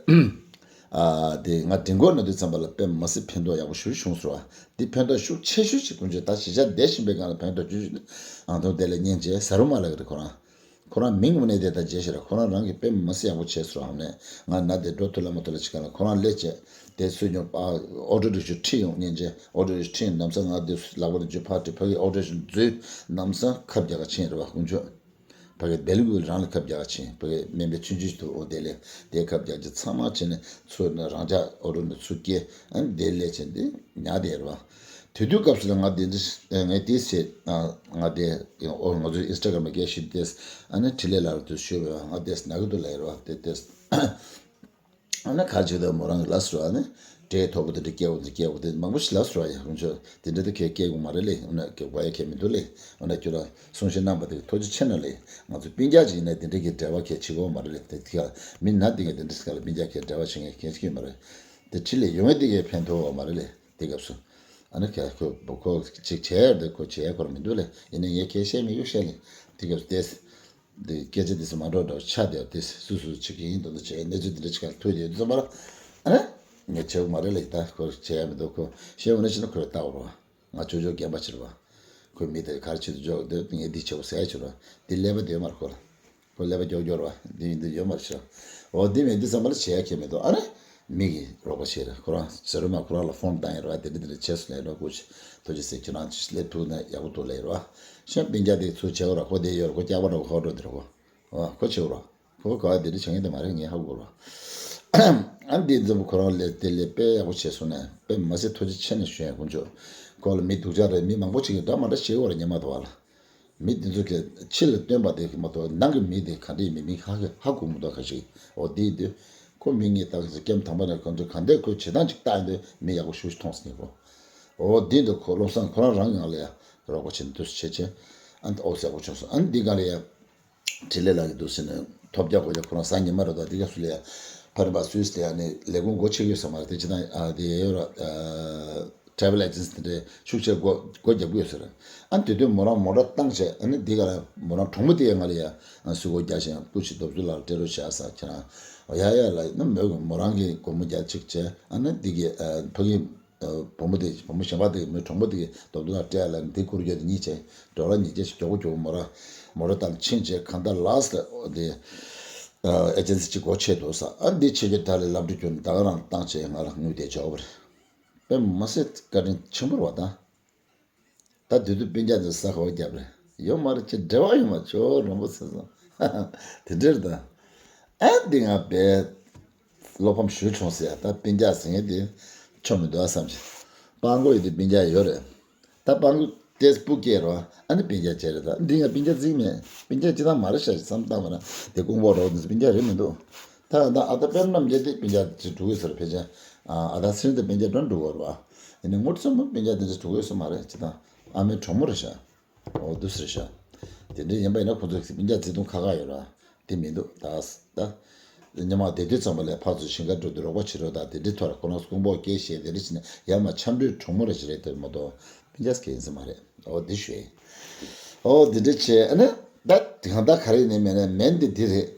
ཨ་འདི་ང་འདྲི་འགོ་ན་དུས་ཙམ་པ་ལ་དཔེ་མ་སྲིད་ཕན་ཐོགས་ཡག་པོ་ཞུ་བྱུང་ཚུར་བ། འདི་ཕན་ཐོགས་ཤུགས་ཆེ་ཤོས་ཅིག་ཀུན་སྤྱོད་ད་གཞིས་ཆགས་བསྡད་བཞིན་པའི་སྒང་ལ་ཕན་ཐོགས་ཆེ་ཤོས་ཨང་ཐོག་དེ་ལ་སྙིང་རྗེ་ཟ་རུ་མ་ལ་གི་རེད་ཁོ་རང་། ཁོ་རང་མིང་དངོས་གནས་དེ་ལྟར་བརྗེད་ཤེས་ར་ཁོ་རང་རང་གི་དཔེ་མི་སྲིད་ཡག་པོ་བྱས་སོང་ཨ་ནས་ང་ན་དེ་འགྲོ་ཐུབ་ལ་མ་ཐུབ་ལ་ཅི་ག་ལ་ཁོ་རང་སླེབས་བྱས་དེ་སུས་ཀྱང་ཨོ་ཊོ་རིག་ཤོ་ཁྲིད་ཡོང་ཉན་བྱས་ཨོ་ཊོ་རིག་ཤོ་ཁྲིད་ནམ་སང་ང་དེ་ལག་པ་ལ་འཇུ་ཕར་ཁྲིད་ཕ་གི་ཨོ་ཊོ་རིག་ཤོ་འཛུལ་ནམ་སང་ཁབ་རྒྱག་ག་ཕྱིན་རེད་བ་དཀོན་མཆོག་ཕ་གི་སྦེལ་ཀོབ་རང་ལ་ཁབ་རྒྱག་ག་ཕྱིན་ཕ་གི་སྨན་པའི་ཆུང་ཆུང་ཞིག་འདུག་འོ་དེ་ལས་དེ་ཁབ་རྒྱག་ཅིག་ཚང་མ་ཕྱིན་ནས་ཚུར་ནས་རང་ཅག་ཨོ་ཊོ་ནས་ཚུར་སྐྱེལ་ཨ་ནི་དེ་སླེབས་བྱས་དེ་ཉག་དེ་རེད་བ། དེ་དུས་སྐབས་སུ་ལ་ང་དེ་འདྲ་ངས་དེ་བྱས་ང་དེ་ཨོ་ང་ཚོའི་ཨིན་སི་ཊ་གྷ་རམ་ལ་སྐད་ཞུས་ཏེ་ཨ་ནི་འཕྲིན་ལས་ལགས་ལ་དེ་ཞུས་པས་ང་དེ་ན་གི་འདུག་ལབ་རོགས་དེ་དེ་ཨ་ནི་ཁ་ཅིག་དང་མོ་རང་གི་ལ་སོ་ཨ་ནི་འབྲས་མཐོ་པོ་དེ་འདྲ་སྐྱེ་བོ་དེ་སྐྱེ་བོ་དེ་མང་པོ་ཞིག་ལ་སོ་ཡ་ཁོང་ཚོས་དེ་འདྲ་དེ་ཁས་སྐྱེ་དགོས་མ་རེད་ལེ་ཨ་ནི་སྐྱེ་དགོས་ཡ་ཁས་མི་འདུག་ལེ་ཨ་ནི་ཁྱོད་རང་གསུང་བཤད་གནང་པ་དེ་ཐུགས་རྗེ་ཆེ་ན་ལེ་ང་ཚོ་སྤུན་ཀྱག་ཅིག་ཡིན་ན་དེ་འདྲ་གི་འབྲེལ་བ་ཁས་བྱེད་དགོས་མ་རེད་ལེ་དེ་ཁ་མི་ན་དེ་ག་དེ་འདྲ་ཞིག་ལ་སྤུན་ཀྱག་ཁས་འབྲེལ་བ་བྱེད་མཁན་ཁས་ཀྱི་མ་རེད་དེ་འཕྲིན་ལས་ཡོང་བ་དེ་གས་ཕན་ཐོགས་བ་མ་རེད་ལེ། དེ་སྐབས་སུ། ཨ་ནི་ཁ་ཁོ་བོ་ཁོ་ཅིག་བྱས་ཡར་དེ་ཁོ་བྱས་ཡར་ཁོ་ར་མི་འདུག་ལེ། ཡིན་ནའི་ངས་ཁས་བཤད་མི་གཡུག་བཤད་ལེ། དེ་སྐབས་སུ་ཏེས། འདི་སྐད་ཆ་དེ་ཚོ་མ་འགྲོ་འགྲོ་ཆ་དེ་ཏེས་སུ་སུ་ཅིག་གིས་ཡིན་མདོག་མདོག་བྱས་གནས་ཚུལ་དེ་འདྲ་ཅིག་ག་ཐུག་ཡོད་དུས་ཙམ་པ་ལ། ཨ་ནི། ངས་བྱེད་དགོས་མ་རེད་ལེ་ད་ཁོ་བྱས་ཡ་མི་འདུག་ཁོ་བཤད་འོ་ན་ཕྱིན་ན་ཁོས་བལྟ་བ་རོ། ང་ཅོ་ཅོ་རྒན་པ་ཕྱིར་བ། ཁོས་མི་དེ་ག་རེ་བྱེད་དུ་འཇོག་འདོད་ངས་འདི་བྱེད་དགོས་ཟེར་ཡ་ཕྱིར་བ། འདི་ཀླད་པ་དེ་མར་ཁོ་ལ། ཁོ་ཀླད་པ་སྐྱོ་སྐྱོ་རེད་བ། འདི་ཡིན་འདི་ཡོད་མ་རེད་ཤག་འོ་འདི་མེད་འདི་བསམ་པ་ལ་བྱེད་ཡ་ཁྱད་མེད་དོ། ཨ་ནི། མི་གིས་རོགས་པ་བྱས་རེད། ཁོ་རང་ཟེར་རུ་མ་ཁོ་རང་ལ་ཕོན་བཏང་ཡིན་རེད་བ། དེ་འདྲ་དེ་འདྲ་བྱས་སོང་ལབ་རོགས་སྐུ་མཁྱེན་ཐུགས་རྗེ་ཆེ། ཁྱེད་རང་ཚོས་སླེབས་ཐུབ་ན་ཡག་པོ་འདུག་ལབ་ཡིན་རེད་བ། གཞན་སྤུན་ཀྱག་དེ་ཚུར་བྱེད་དགོས་ར་ཁོ་དེ་ཡོད་རེད། ཁོ་སྐྱག་པ་འདྲ་བོ་ཧོ་འགྲོ་དེ་རེད་ཁོ། འོ་ཁོ་བྱེད་དགོས་ར། ཁོ་ག་བ་དེ་འདྲ་བྱེད་མཁན་དེ་མ་རེད་ངས་ཧ་གོ་ར། ཨ་འདི་འཛམ་བུ་ཁོ་རང་ལས་དེ་ལས་དཔེ་ཡག་པོ་བྱས་སོང་ནས་དཔེ་མ་སྲིད་ཐུགས་རྗེ་ཆེ་ནས་ཞུ་ཡ་དཀོན་མཆོག་ཁོ་ལ་མི་སྡུག་ཅག་རེད། མི་མང་པོ་ཅིག་གིས་འདྲ་མ་འདྲ་བྱེད་དགོས་ར་ཉན་མ་ཐུབ་བ་ལ། མི་དེ་ཚོ་གིས་ཕྱི་ལ་སྟོན་པ་དེ་མ་གཏོགས་ནང་གི་མི་དེ་ག་འདྲ་ཡིན་མིན་མི་ཧ་གི་ཧ་གོ་མི་འདུག་ཁ་ཤས། འོ་དེ་ཡིན་དུས་ཁོ་མི་ངས་ལྟ་གི་ཚོད་སྐྱེམས་དང་པོ་ནས་གང་འདྲ་གང་འདྲ་ཁོས་བྱེད་སྟངས་ཅིག་ལྟ་ཡིན་དུས་མི་ཡག་པོ་ཞེ་པོ་ཅིག་མཐོང་སོང་ངས་ཁོ། འོ་དེ་ཡིན་དུས་ཁོ་བློ་བཟང་ཁོ་རང་རང་གི་ངང་ལ་ཡ་རོགས་པ་བྱེད་ནས་དུས་སུ་བྱེད་བྱེད། ཨ་ནི་ཨོ་ཟེར་ཡག་པོ་བྱུང་སོང་། ཨ་ནི་འདི་ག་ལ་ཡ་དྲིན་ལས་ལགས་ཀྱི་འདུག་ཟེར་ནས་ཐོབ་རྒྱག་དགོས་ཀྱང་ཁོ་རང་སང་ཉི་མ་རེད་དོ། དེ་སྐབས་སུ་ལ་ཡ་ཕ་རི་པ་སུད་སི་དེ་ཡ་ནི་ལས་ཁུངས་སྒོ་ཕྱེ་གི་ཡོད་ས་མ་རེད་དེ་ཅི་དང་ཨ་དེ་ཡ་ཡོད་ར། ཨ། ཊེ་ཝེལ་ཨེ་ཇེན་སི་དེ་འདྲའི་ཤུགས་ཆེ་སྒོ་སྒོ་རྒྱབ་ཀྱི་ཡོད་ས་རེད། ཨ་ནི་དེ་དུས་མོ་རང་མོ་ཊ་བཏང་བྱས་ཨ་ནི་འདི་ག་ལ་མོ་རང་གྲོགས་མོ་དེ་ཡ་ང་ལ་ཡ་ཨ་སུ་སྒོ་རྒྱག་བཞིན་སྐུ་མཁྱེན་རྡོ་བརྫུ་ལགས་ལ་སྤྲད་རོགས་བྱས་ས་ཁྱེད་རང་ ཡ་ཡ་ལ་ནི་མོས་མོ་རང་གི་སྒོར་མོ་བརྒྱ་གཅིག་བྱས། ཨ་ནི་འདི་གི་ཕ་གི་བུ་མོ་དེ་བུ་མོ་གཞན་པ་དེ་མོའི་གྲོགས་པོ་དེ་གི་རྡོག་རྡོག་ལ་སྤྲད་ལ་འདི་བསྐུར་རྒྱུ་དེ་གཉིས་བྱས། ཌོ་ལར་ཉིས་བརྒྱ་ཞིག་མགྱོགས་པོ་མགྱོགས་པོ་མོ་རང་མོ་ཊ་བཏང་ཕྱིན་བྱས། གང་ལྟར་ལ་སི་ཊི་དེ་ཨེ་ཇེན་སི་གཅིག་སྒོ་ཕྱེ་འདུག་ས། ཨ་འདི་ཕྱེ་རྒྱུ་དག་ལས་ལབ་འགྲོ་རྒྱུ་ནི་ད་ག་རང་བཏང་བྱས་ང་ལ་དངུལ་དེ་འབྱོར་བ་རེད། དཔེ་མ་སྲིད་བཀའ་དྲིན་ཆེན་པོ་རེད་བ་ད། ད་དུས་དུས་སྤུན་ཀྱག་དེ་ས་ཁ་བ་རྒྱབ་རེད། ཡོད་མ་རེད་ཅེས་འབྲེལ་བ་ཡོད་མ་ཆོག་རོང་པོ་ཟེར་སོང་། དེ་འདྲར་ད། ཨ་འདི་ང་བས་བློ་ཕམ་ཞུ་བྱུང་ཟེར་ཡ། ད་སྤུན་ཀྱག་ཟེར་མཁན་དེ་ཆོ་མི་འདུག་ཨ་བསམ་གྱི། སྤང་གོ་ཡི་དེ་སྤུན་ཀྱག་ཡོད་རེད། ད་སྤང་གོ་དེ་སྤུ་སྐྱེས་རོ། ཨ་ནི་སྤུན་ཀྱག་བྱས་རེད། ད་འདི་ང་སྤུན་ཀྱག་རྩིས་མེད། སྤུན་ཀྱག་ཅི་ད་མ་རེད་ཤག་བསམ་བཏང་བ་ན་དེ་ཀོང་པོ་རོགས་དེ་སྤུན་ཀྱག་རེད་མི་འདུག་ད་ད་ཨ་ད་དཔེར་ན་མཇལ་དེ་སྤུན་ཀྱག་ཅིག་འགྲོ་གི་ཟེར་ཕལ་ཆེར། ཨ་ད་སེམས་དེ་སྤུན་ཀྱག་འགྲོ་འགྲོ་གི་རེད་བ། ཡིན་ནའི་ངོ་ཚ་མོ་སྤུན་ཀྱག་དེ་འདྲ་འགྲོ་གི་ཡོད་ས་མ་རེད། ཅི་ད་ཨ་མའི་གྲོགས་མོ་རེད་ཤག་འོ་འདུག་ཟེར་ཤག་དེ་འདྲ་ཡིན་པ་ཡིན་ན་ཁོ་ཚོ་སྤུན་ཀྱག་བརྩེ་དུང་ཁ་ཁ་ཡོད་ར། དེ་མི་འདུག་ད་ད་ཉི་མ་དེ་དུས་ཙམ་པ་ལས་ཕར་ཚུར་ཞིང་ཁར་འགྲོ་དུས་རོགས་པ་བྱེད་རོགས་དང་དེ་འདྲའི་ཐོག་ལ་ཁོ་རང་ཀོང་པོ་སྐད་བཤད་དེ་འདྲ་བྱས་ནས་ཡར་མར་འཆམ་མགྲོན་གྲོགས་མོ་རེ་ཞིག་རེད། དེ་མ་གཏོགས་སྤུན་ཀྱག་སྐད་ཡིན་ས་མ་རེད། འོ་འདི་ཞུ་ཡིན། འོ་འདི་འདྲ་བྱས་ཨ་ནི་ད་གང་ལྟར་ག་རེ་ཡིན་ནའི་མེད་ནའི་མེན་འདི་འདི་རེད།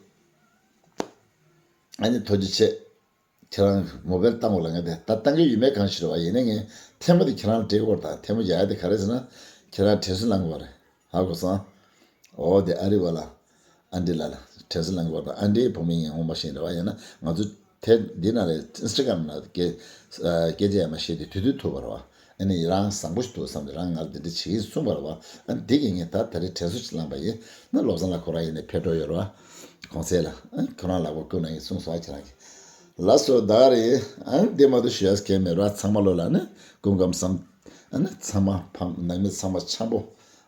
ཨ་ནི་ཐུགས་རྗེ་ཆེ། ཁྱེད་རང་མོ་བེལ་བཏང་འོ་ལ་ངས་དེ་ད་བཏང་གི་ཡོད་མེད་གང་ཤེས་རེད་བ། ཡིན་ནའི་ངས་ཐལ་མོ་དེ་ཁྱེད་རང་སྤྲད་དགོས་རེད། ད་ཐལ་མོ་རྒྱག་ཡ་དེ་ག་རེ་ཟེར་ན་ཁྱེད་རང་དྲན་གསོ་གནང་དགོས་རེད། ཧ་གོ་སོང་། འོ་དེ་ཨ་རི་བ་ལ་ཨན་ཌི་ལ་ལ་དྲན་གསོ་གནང་དགོས་རེད། ཨན་ཌིའི་བུ་མོ་ངས་ངོ་མ་ཤེས་རེད་བ། ཡིན་ན་ང་ཚོ་དེ་འདི་ན་རེད། ཨིན་སི་ཊ་གྷ་རམ་ན་སྐད་སྐད་ཆ་ཡ་མ་བཤད་དེ་དུས་དུས་ཐུག་པ་རེད་བ། ཨ་ནི་རང་བཟང་པོ་ཞིག་འདུག་བསམ་སྟེ་རང་ང་ལ་འདི་འདྲ་བྱེད་ཀྱིན་གསུངས་པ་རེད་བ། ཨ་ནི་འདི་གི་ངས་ད་ད་རེས་དྲན་གསོ་ཞིག་བླངས་པ་ཡིན། ན་བློ་བཟང་ལགས་ཁོ་རང་ཡིན་ནའི་ཕེབས་འགྲོ་ཡོད་རེད་བ། གོང་ཚད་ལ་ཨ་ཁོ་རང་ལག་པ་བསྐུར་ན་ཡིན་གསུངས་སོང་། ཁྱེད་རང་གིས་ལ་སོ་ད་རེད། ཨ་འདི་མ་གཏོགས་ཞུ་ཡ་གལ་མེད་རེད་བ། ཚང་མ་ལོ་ལ་ནི་སྐུ་ཁམས་བཟང་། ཨ་ནི་ཚང་མ་ཕམ་ནང་མི་ཚང་མ་འཆམ་པོ།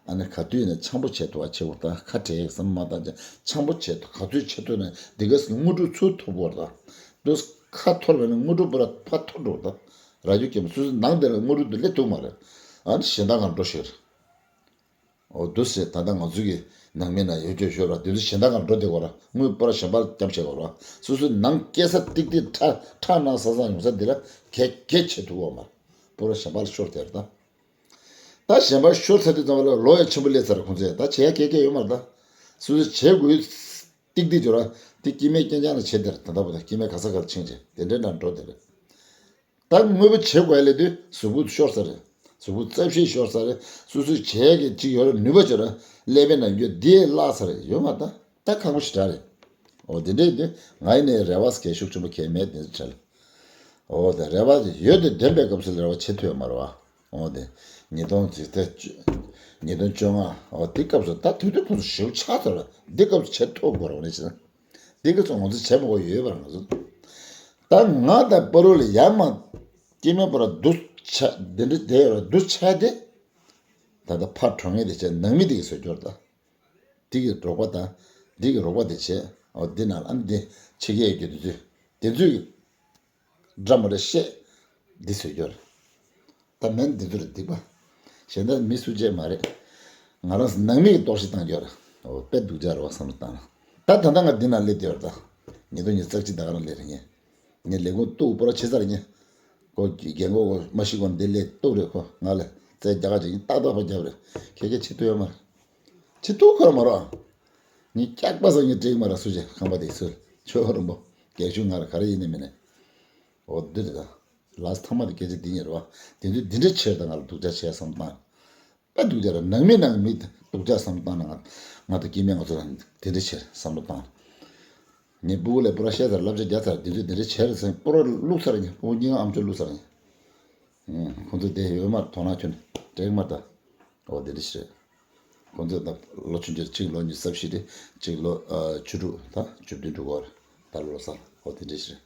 ཨ་ནི་ག་དུས་ནས་འཆམ་པོ་བྱེད་ཐུབ་པ་བྱེད་དགོས། ད་ཁ་བྲལ་བསམ་མ་བཏང་ཅང་འཆམ་པོ་བྱེད་ཐུབ། ག་དུས་བྱེད་ཐུབ་ན་འདི་ག་སི་དངོས་གྲུབ་ཚུར་ཐོབ་དགོས་རེད་ད། འདུག་ཁ་འཐོར་བས་ནི་དངོས་གྲུབ་པུ་ར་ཕར་འཐོར་འགྲོ་ད། ར་རྒྱུ་སྐྱེ་མ་སོ་སོའི་ནང་དེ་ལ་དངོས་གྲུབ་འདི་སླེབས་ཐུབ་མ་རེད། ཨ་ནི་གཞན་དག་གང་འགྲོ་ཤེས་རེད། འོ་འདུག་ཟེར་ད་ལྟ་ང་ཚོའི་གི་ནང་མི་ན་ཡོད་རྒྱུ་ཤོད་ར། དེ་ཚོ་གཞན་དག་གང་འགྲོ་བསྡད་དགོས་ར། དངུལ་པུ་ར་གཞན་པ་སྐྱབས་བྱེད་དགོས་ར། སོ་སོའི་ནང་སྐྱེ་ས་ཏིག་ཏིག་ཁྲག་ཁྲག་ནང་ས་ས་ཡོང་ས་འདི་ལ་གས་གས་བྱེད་ཐུབ་དགོས་མ་རེད། པུ་ར་གཞན་པ་ལ་ཤོར་དེ་རེད་ད། ད་གཞན་པ་ཤོར་ཚར་དུས་ཙམ་པ་ལ་ལོ་ཡང་ཆེན་པོ་སླེབས་ཚར། ཁོང་ཚོས་ད་བྱེད་ཡ་གས་གས་ཡོད་མ་རེད་ད། སོ་སོས་བྱེད་དགོས་ཏིག་ཏིག་འབྱོར་ར། དེ་སྐྱེ་མེད་རྐྱང་རྐྱང་ལ་བྱེད་དེ་རེད། ད་ལྟ་བུ་ད་སྐྱེ་མེད་ག་ས་ག་ལ་ཕྱིན་བྱས་དེ་འདྲའི་ནང་འགྲོ་དེ་རེད། ད་དངོས་པོ་བྱེད་དགོས་ལས་དུས་གཟུགས་པོ་ཤོར་ས་རེད། གཟུགས་པོ་རྩ་བཤིག་ཤོར་ས་རེད། སོ་སོའི་བྱེད་ཀྱི་ཅིག་ཡོད་ར། ནུས་པ་ཅིག་ཡོད་ར། ཀླད་པའི་ནང་རྒྱུ་འདི་བརླག་ས་རེད། ཡོད་མ་ད། ད་ཁག་པོ་ཞེ་དྲག་རེད། འོ་དེ་འདྲ་ཡིན་དུས་ང་ཡིན་ནའི་རེ་བ་སྐད་ཤུགས་ཆེན་པོ་གས་མེད་དེ་ཚོ་བྲལ། འོ་དེ་རེ་བ་དེ་ཡོད་དེ་བདེན་པའི་སྐབས་སུ་རེ་བ་བྱེད་ཐུབ་ཡོད་མ་རེད་བ། འོ་དེ་ཉིས་སྟོང་ཅིག་དེ་ཉིས་སྟོང་བཅོ་ལྔ། འོ་དེ་སྐབས་སུ་ད་དུས་དུས་ཁོང་ཚོ་ཞེ་པོ་ཆགས་ཚར་བ། འདི་སྐབས་སུ་བྱེད་ཐུབ་དགོས་རེད་བ་ནི་ཅི་ན། འདི་ག་ཚོ་ང་ཚོ་བྱེད་མ་དགོས་ཡོད་པར་ང་ཚོ། ད་ང་དང་པ་རུ་ལ་ཡར་མར་སྐྱེ་དམན་པ་ར་འདུ་ཆ་འདི་འདྲ་དེ་ར་འདུ་ཆ་དེ། ད་ལྟ་ཕར་གྲོངས་ངེས་དེ་བྱས་ནང་མི་དེ་གི་བཟོ་རྒྱུར་ད། འདི་གི་རོགས་པ་དང་འདི་གི་རོགས་པ་དེ་བྱས། འོ་འདི་ནང་ལ་ཨ་ནི་འདི་ཕྱི་རྒྱལ་གྱི་དུས་ཚོད་དེ་ཚོས་འདྲ་མི་འདྲ་བཤད། འདི་བཟོས་རྒྱུར། ད་མེད་འདི་ཚོ་རེད་སྡིག་པ། གཞན་དག་མི་སུ་གཅེས་མ་རེད། ང་རང་ནང་མི་གི་ལྟོགས་ཤི་བཏང་རྒྱུར། འོ་དཔེ་སྡུག་ཅག་རེད་བ་བསམ་བློ་བཏང་ན། ད་ད་ལྟ་ང་འདི་ན་སླེབས་བསྡད་ཡོད་རེད་ད། ཉིས་སྟོང་ཉི་ཤུ་རྩ་གཅིག་ད་ག་རང་སླེབས་རེད་ངས། ངས་ལས་ཁུངས་གཏུག་པོ་ར་བྱེད་ཚར་ངས། ཁོ་རྒན་གོག་ཁོ་མ་ཤི་གོང་འདི་སླེབས་གཏུག་རེད། ཁོ་ང་ལ་རྩེ་རྒྱ་ག་ཅིག་ཡིན་ཏག་ཏག་ཕར་རྒྱབ་རེད། ཁྱེད་ཀྱིས་བྱེད་ཐུབ་ཡོད་མ་རེད། བྱེད་ཐུབ་ཁོ་ར་མ་རོགས། ངས་སྐྱག་པ་ཟ་ངས་སྤྲད་ཀྱི་མ་རེད། སུ་བྱེད་ཁང་པ་དེ་སུ་ཆོས་རིན་པོ་རྒྱལ་ཤུལ་ང་ར་ག་རེ་ཡིན་ནི་མིན་ནི། འོ་འདི་རེད་ད། ལགས་ཐ་མ་དེ་སྐད་ཆ་འདི་ཉེར་བ། དེ་དུས་འདི་འདྲ་བྱས་ད་ང་ལ་སྡུག་ཅག་བྱས་བསམ་བཏང་། དཔེ་སྡུག་ཅག་རེད། ནང་མི་ནང་མི་སྡུག་ཅག་བསམ་བཏང་ན་ང་ང་དང་སྐྱེ་དམན་ང་ཚོ་ལ་དེ་འདྲ་བྱས་བསམ་བློ་བཏང་། ངས་སྤུ་གུ་ལ་པུ་ར་བཤད་ཚར། བསླབ་བྱ་རྒྱག་ཚར། དེ་ཚོས་དེ་འདྲ་བྱས་རེད་ཟེར་པུ་ར་བླུགས་ཚར་ངས། སྤུ་གུ་གཉིས་ཀ་ཨམ་ཅོག་བླུགས་ཚར་ངས། ཁོང་ཚོ་དེ་ཡོད་མ་རེད། དོ་སྣང་ཁྱོན་ནས་སྤྲད་ཀྱི་མ་རེད་ད། འོ་དེ་འདྲ་ཞིག་རེད། ཁོང་ཚོས་ད་ལོ་ཆུང་ཆུང་གཅིག་ལོ་ཉི་ཤུ་རྩ་བཞི་རེད། གཅིག་ལོ་ཨ་བཅུ་དྲུག་ད་བཅུ་བདུན་འགྲོ་གི་རེད། ད་ལོ་སར་འོ་དེ་འདྲ་ཞིག་རེད།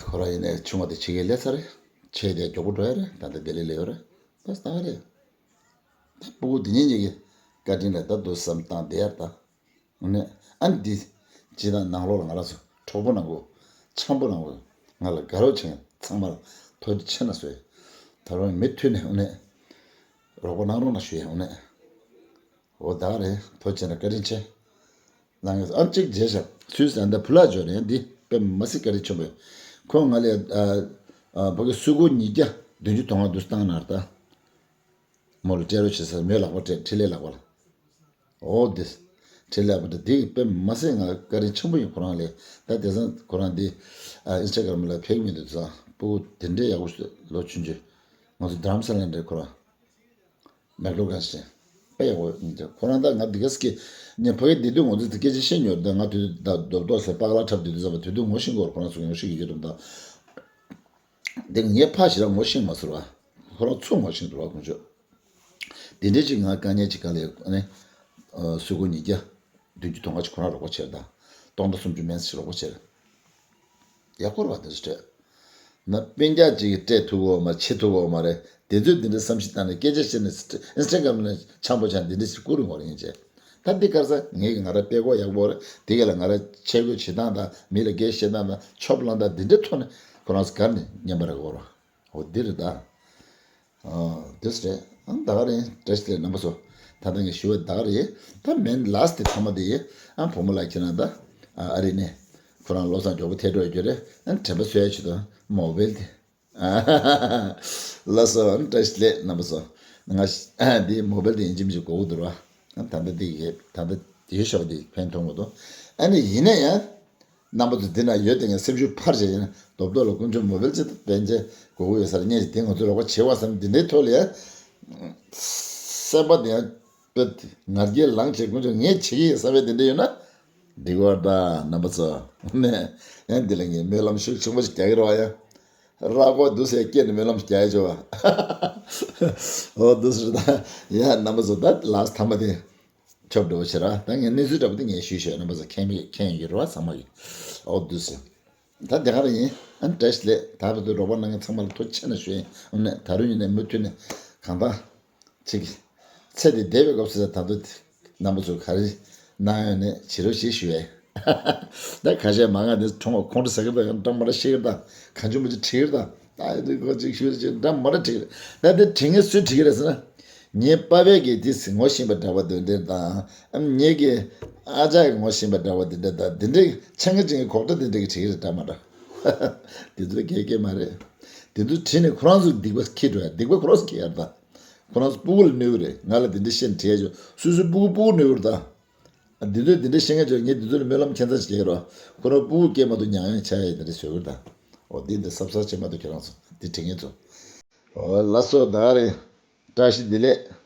ཁོ་རང་ཡིན་ནའི་ཆུང་བ་དེ་ཕྱི་རྒྱལ་སླེབས་ཚར་རེད། ཆེ་དེ་མགྱོགས་པོ་འགྲོ་ཡ་རེད། ད་ལྟ་ལྡི་ལི་སླེབས་ཡོད་རེད། ད་ད་ག་རེད། ད་སྤུ་གུ་དེ་གཉིས་གཉིས་ཀྱི་བཀའ་དྲིན་ལ་ད་འདུག་བསམ་བཏང་བསྡད་ཡ་རེད་ད། འོ་ནས་ཨ་ནི་འདི་ཇི་ལྟར་ནང་ལོགས་ལ་ང་རང་ཚོ་གྲོགས་པོ་ནང་ཁུལ་འཆམ་པོ་ནང་ཁུལ་ང་ལ་དགའ་རོགས་བྱེད་མཁན་ཚང་མ་ལ་ཐུགས་རྗེ་ཆེ་གནང་ཞུ་ཡ། ད་རུང་མུ་མཐུད་ནས་འོ་ནས་རོགས་པ་གནང་རོགས་གནང་ཞུ་ཡ། འོ་ནས་འོ་ད་ག་རེད། ཐུགས་རྗེ་ཆེ་གནང་། བཀའ་དྲིན་ཆེ་གནང་ཡོད། ཨ་གཅིག་བརྗེད་བཞག་སུད་སི་ཨ་ད་བུ་ལགས་འབྱོར་ནས་འདི་དཔེ་མ་སྲིད་བཀའ་དྲིན་ཆེན་པོ་ཡོད། ཁོང་ང་ལས་ཨ་ཨ་ཕ་གི་སུད་གོ་ཉིས་བརྒྱ་བདུན་ཅུ་དོན་ལྔ་འདུག་བཏང་ན་ར་ད། མོ་ལ་སྤྲད་རོགས་བྱེད་ཟེར། མོའི་ལག་པ་སྤྲད། འཕྲིན་ལས་ལག་པ་ལ། འོ་དེ། ཁྲིད་ལས་པ་འདྲ་འདི་དཔེ་མ་སྲིད་ང་བཀའ་དྲིན་ཆེན་པོ་ཡིན་ཁོ་རང་ལས། ད་དེང་སང་ཁོ་རང་འདི་ཨིན་སི་ཊ་གྷ་རམ་ལ་ཕེབས་མི་འདུག་ཙང་སྤུ་གུ་དེ་འདྲའི་ཡག་པོ་ཞིག་ལོ་ཆུང་ཆུང་ང་ཚོ་དྷ་རམ་ས་ལ་འདྲ་ཁོ་རང་མེག་ལོ་ག་ཞེས་དཔེ་ཡག་པོ་ཡིན་ཙང་ཁོ་རང་ད་ང་འདི་ག་སྐད་ངས་ཕ་གི་བསྡད་དུས་ང་ཚོ་དེ་སྐད་ཆ་བཤད་མྱོང་། ད་ང་དུས་དུས་ད་རྡོབ་རྡོབ་ཟེར་པག་ལ་འཁྲབ་བསྡད་དུས་ཙམ་པ་དུས་དུས་ངོ་ཤེས་ཀྱི་ཡོད་རེད། ཁོ་རང་ཚོ་ངོ་ཤེས་ཀྱི་ཡོད་རེད། ད་དེ་ངས་ཕ་ཞེ་དྲག་ངོ་ཤེས་མ་ཟེར་བ་ཁོ་རང་ཚོ་ངོ་ཤེས་འདུག་བ་ཁོང་ཚོ། དེ་འདྲའི་ཅིག་ང་དཀའ་ངལ་ཅིག་ག་ལ་ཡོད་ཨ་ནི། སུ་གུ་ཉིས་བརྒྱ་བདུན་ཅུ་དོན་ལྔ་ཅིག་ཁོ་རང་རོགས་པ་བྱས་དང་སྟོང་ཕྲག་སུམ་ཅུ་མན་ཙམ་ཞིག་རོགས་པ་བྱས། ཡག་པོ་རེད་བ་དེ་ཚོ་སྤྲད། ན་སྤུན་ཀྱག་ཅིག་གིས་སྤྲད་ཐུབ་ཀྱི་ཡོད་མ་རེད། བྱེད་ཐུབ་ཀྱི་ཡོད་མ་རེད། དེ་ཚོས་འདི་འདྲའི་བསམ་ཤེས་བཏང་ནས་སྐད་ཆ་བཤད་ནས་ཨིན་སི་ཊ་གྷ་རམ་ནས་འཆམ་པོ་བྱས་འདི་འདྲའི་ཞིག་བསྐུར་ཡོང་བ་རེད་ཡིན་ཅེ། ད་འདི་ག་རེ་ཟེར་ངས་ཀྱི་ང་རང་དཔེ་ཁོག་ཡག་པོ་རེད། དེ་ག་ལ་ང་རང་ཆས་གོས་བྱེད་སྟངས་དང་མི་ལ་སྐད་བཤད་སྟངས་དང་ཆོབ་ལངས་དང་འདི་འདྲའི་ཐོག་ནས་ཁོ་རང་ཚོ་ག་ནས་ཉན་པ་རེད་གོ་ར། འོ་འདི་རེད་ད། འདི་སུ་རེད། ཨང་ད་ག་རེད་བཀྲ་ཤིས་བདེ་ལེགས་རྣམ་པ་ཚོ། ད་ལྟ་ངས་ཞུ་བ་ད་ག་རེད། ད་མེན་ལཱ་སི་ཊི་དེ་མཐའ་མ་དེ་ཡིན། ཨང་བུ་མོ་ལགས་ཁྱེད་རང་ད་ཨ་རི་ནས་ཁོ་རང་བློ་བཟང་མགྱོགས་པོ་ཐད་འགྲོ་ཡོད་རྒྱུ་རེད། ཨང་དྲན་པ་གསོ་ཡ་ཆེད་དུ་མོ་བེལ་དེ། ལགས་སོ་ཨང་བཀྲ་ཤིས་བདེ་ལེགས་རྣམ་པ་ཚོ། ང་འདི་མོ་བེལ་དེ་ཡིན་གཅིག་མིན་གཅིག་དགོས་ཀྱི་འདུག་ར། ཨང་ད་ལྟ་འདི་ཡི་ད་ལྟ་དེའི་ཞོགས་དེ་ཕན་ཐོགས་མ་འདུག་ཨ་ནི་ཡིན་ན་ཡང་། རྣམ་པ་ཚོ་འདི་ན་ཡོད་དེ་ངས་སེམས་ཤུགས་འཕར་བྱས་ཡིན་ན་རྡོབ་རྡོབ་ལ་དཀོན་མཆོག་མོ་བེལ་ཅིག་དང་པན་ཆེ་དགོས་ཀྱི་ཡོད་ས་རེད། ངས་དེ་ང་ཚོ་རོགས་པ་བྱེད་བ་བསམ་འདི་འདྲའི་ཐོག་ལ་ཡ། སེམས་པ་དེ་ཡང་དཔེ་ང་རྒྱལ་ལངས་བྱས་དཀོན་མཆོག་ངས་བྱེད་ཀྱི་ཡིན་བསམ་པའི་དེ་འདྲ་ཡོད་ན། འགྲིག་པ་ད་རྣམ་པ་ཚོ་ནས་ཡང་འདི་ལ་ངས་སྨོན་ལམ་ཤུགས་ཆེན་པོ་ཞིག་རྒྱག་གི་རེད་བ་ཡ། ར་སྐོར་འདུག་སེ་སྐྱེས་ནས་སྨོན་ལམ་ཞིག་རྒྱག་ཡ་བྱོས་བ། འོ་འདུག་སེ་ད་ཡ་རྣམ་པ་ཚོ་ད་ལཱ་སི་ཊི་མཐའ་མ་དེ། ཆོབ་འགྲོ་བ་བྱེད་ར། ད་ངས་གནས་ཚུལ་འདྲ་པོ་དེ་ངས་ཞུས་ཞུས་རྣམ་པ་ཚོ་མཁྱེན་མཁྱེན་ཡོད་རེད་བ་ཚང་མ་གིས། ཨོ་འདུག་སེ། ད་དེ་ག་རེ་ཡིན། ཨ་བཀྲ་ཤིས་བདེ་ལེགས། ད་བར་དུ་རོགས་པ་གནང་མཁན་ཚང་མ་ལ་ཐུགས་རྗེ་ཆེ་གནང་ཞུ་ཡིན། ཨ་ནི་ད་རུང་ཡིན་ནའི་མུ་མཐུད་ནས་གང་ལྟར་ཅིག་ཚེ་འདི་འདས་པའི་སྐབས་སུ་ད་དུང་རྣམ་པ་ཚོ་ག་རེ་གནང་ཡོད་ནས་བྱེད་རོགས་ཞེས་ཞུ་ཡས། ད་ཁ་ཤས་མང་ང་དེ་ཁྲོང་བ་ཁོང་ཁྲོ་ཟ་གི་ད་ཡང་འདྲ་མ་འདྲ་ཤེས་གི་ད་གང་བྱུང་མི་བྱུང་བྲིས་གི་ད། ད་ཡོད་དུས་ཁོ་ཅིག་ཞུ་རེ་ཅིག་འདྲ་མ་འདྲ་བྲིས་གི་ད། དེ་བྲིས་མཁན་སུས་བྲིས་གི་རེད་ཟེར་ན། ངའི་པ་ཕས་ཀྱིས་དེ་ངོ་ཤེས་པ་འདྲ་བ་དེ་འདྲ་དང་ཨམ་ངེད་ཀྱི་ཨ་ཅག་གིས་ངོ་ཤེས་པ་འདྲ་བ་དེ་འདྲ་དང་དེ་འདྲའི་ཆང་གི་ཅིག་གི་གོག་ཏོ་དེ་འདྲ་གི་བྲིས་གི་རེད་འདྲ་མ་འདྲ། དེ་ཚོ་སྐད་སྐད་མ་རེད། དེ་ཚོ་བྲིས་ནས་ཁོ་རང་ཚོ་སྡིག་པ་འཁྱེར་འགྲོ་ཡ། སྡིག་པ་ཁོ་རང་ཚོ་འཁྱེར་ཡ་རེད་ད། ཁོ་རང་ཚོ་སྤུ་གུ་ལ་གནོད་གི་རེད། ང་ལ་དེ་འདྲ་བཤད་ནས་བྲིས་ཡ་ཆོག་སོ་སོའི་སྤུ་གུ་སྤུ་གུ་གནོད་གི་རེད་ད། འདི་ཚོས་འདི་འདྲ་བཤད་མཁན་ཚོས་ངས་འདི་ཚོ་ལ་སྨོན་ལམ་ཁྱད་མཚར་ཞིག་རྒྱག་གི་རེད། ཁོ་རང་སྤུ་གུ་སྐྱེས་མ་ཐུབ་མྱ་ངན་ཆགས་ཡ་འདི་འདྲ་བཟོས་གི་རེད་ད། འོ་འདི་འདི་གཟབ་གཟབ་བྱེད་མ་ཐུབ་ཁྱེད་རང་ཚོ་འདི་དྲན་མཁན་ཚོ། འོ་ལགས་སོ་ད་རེད། བཀྲ་ཤིས་བདེ་ལེགས།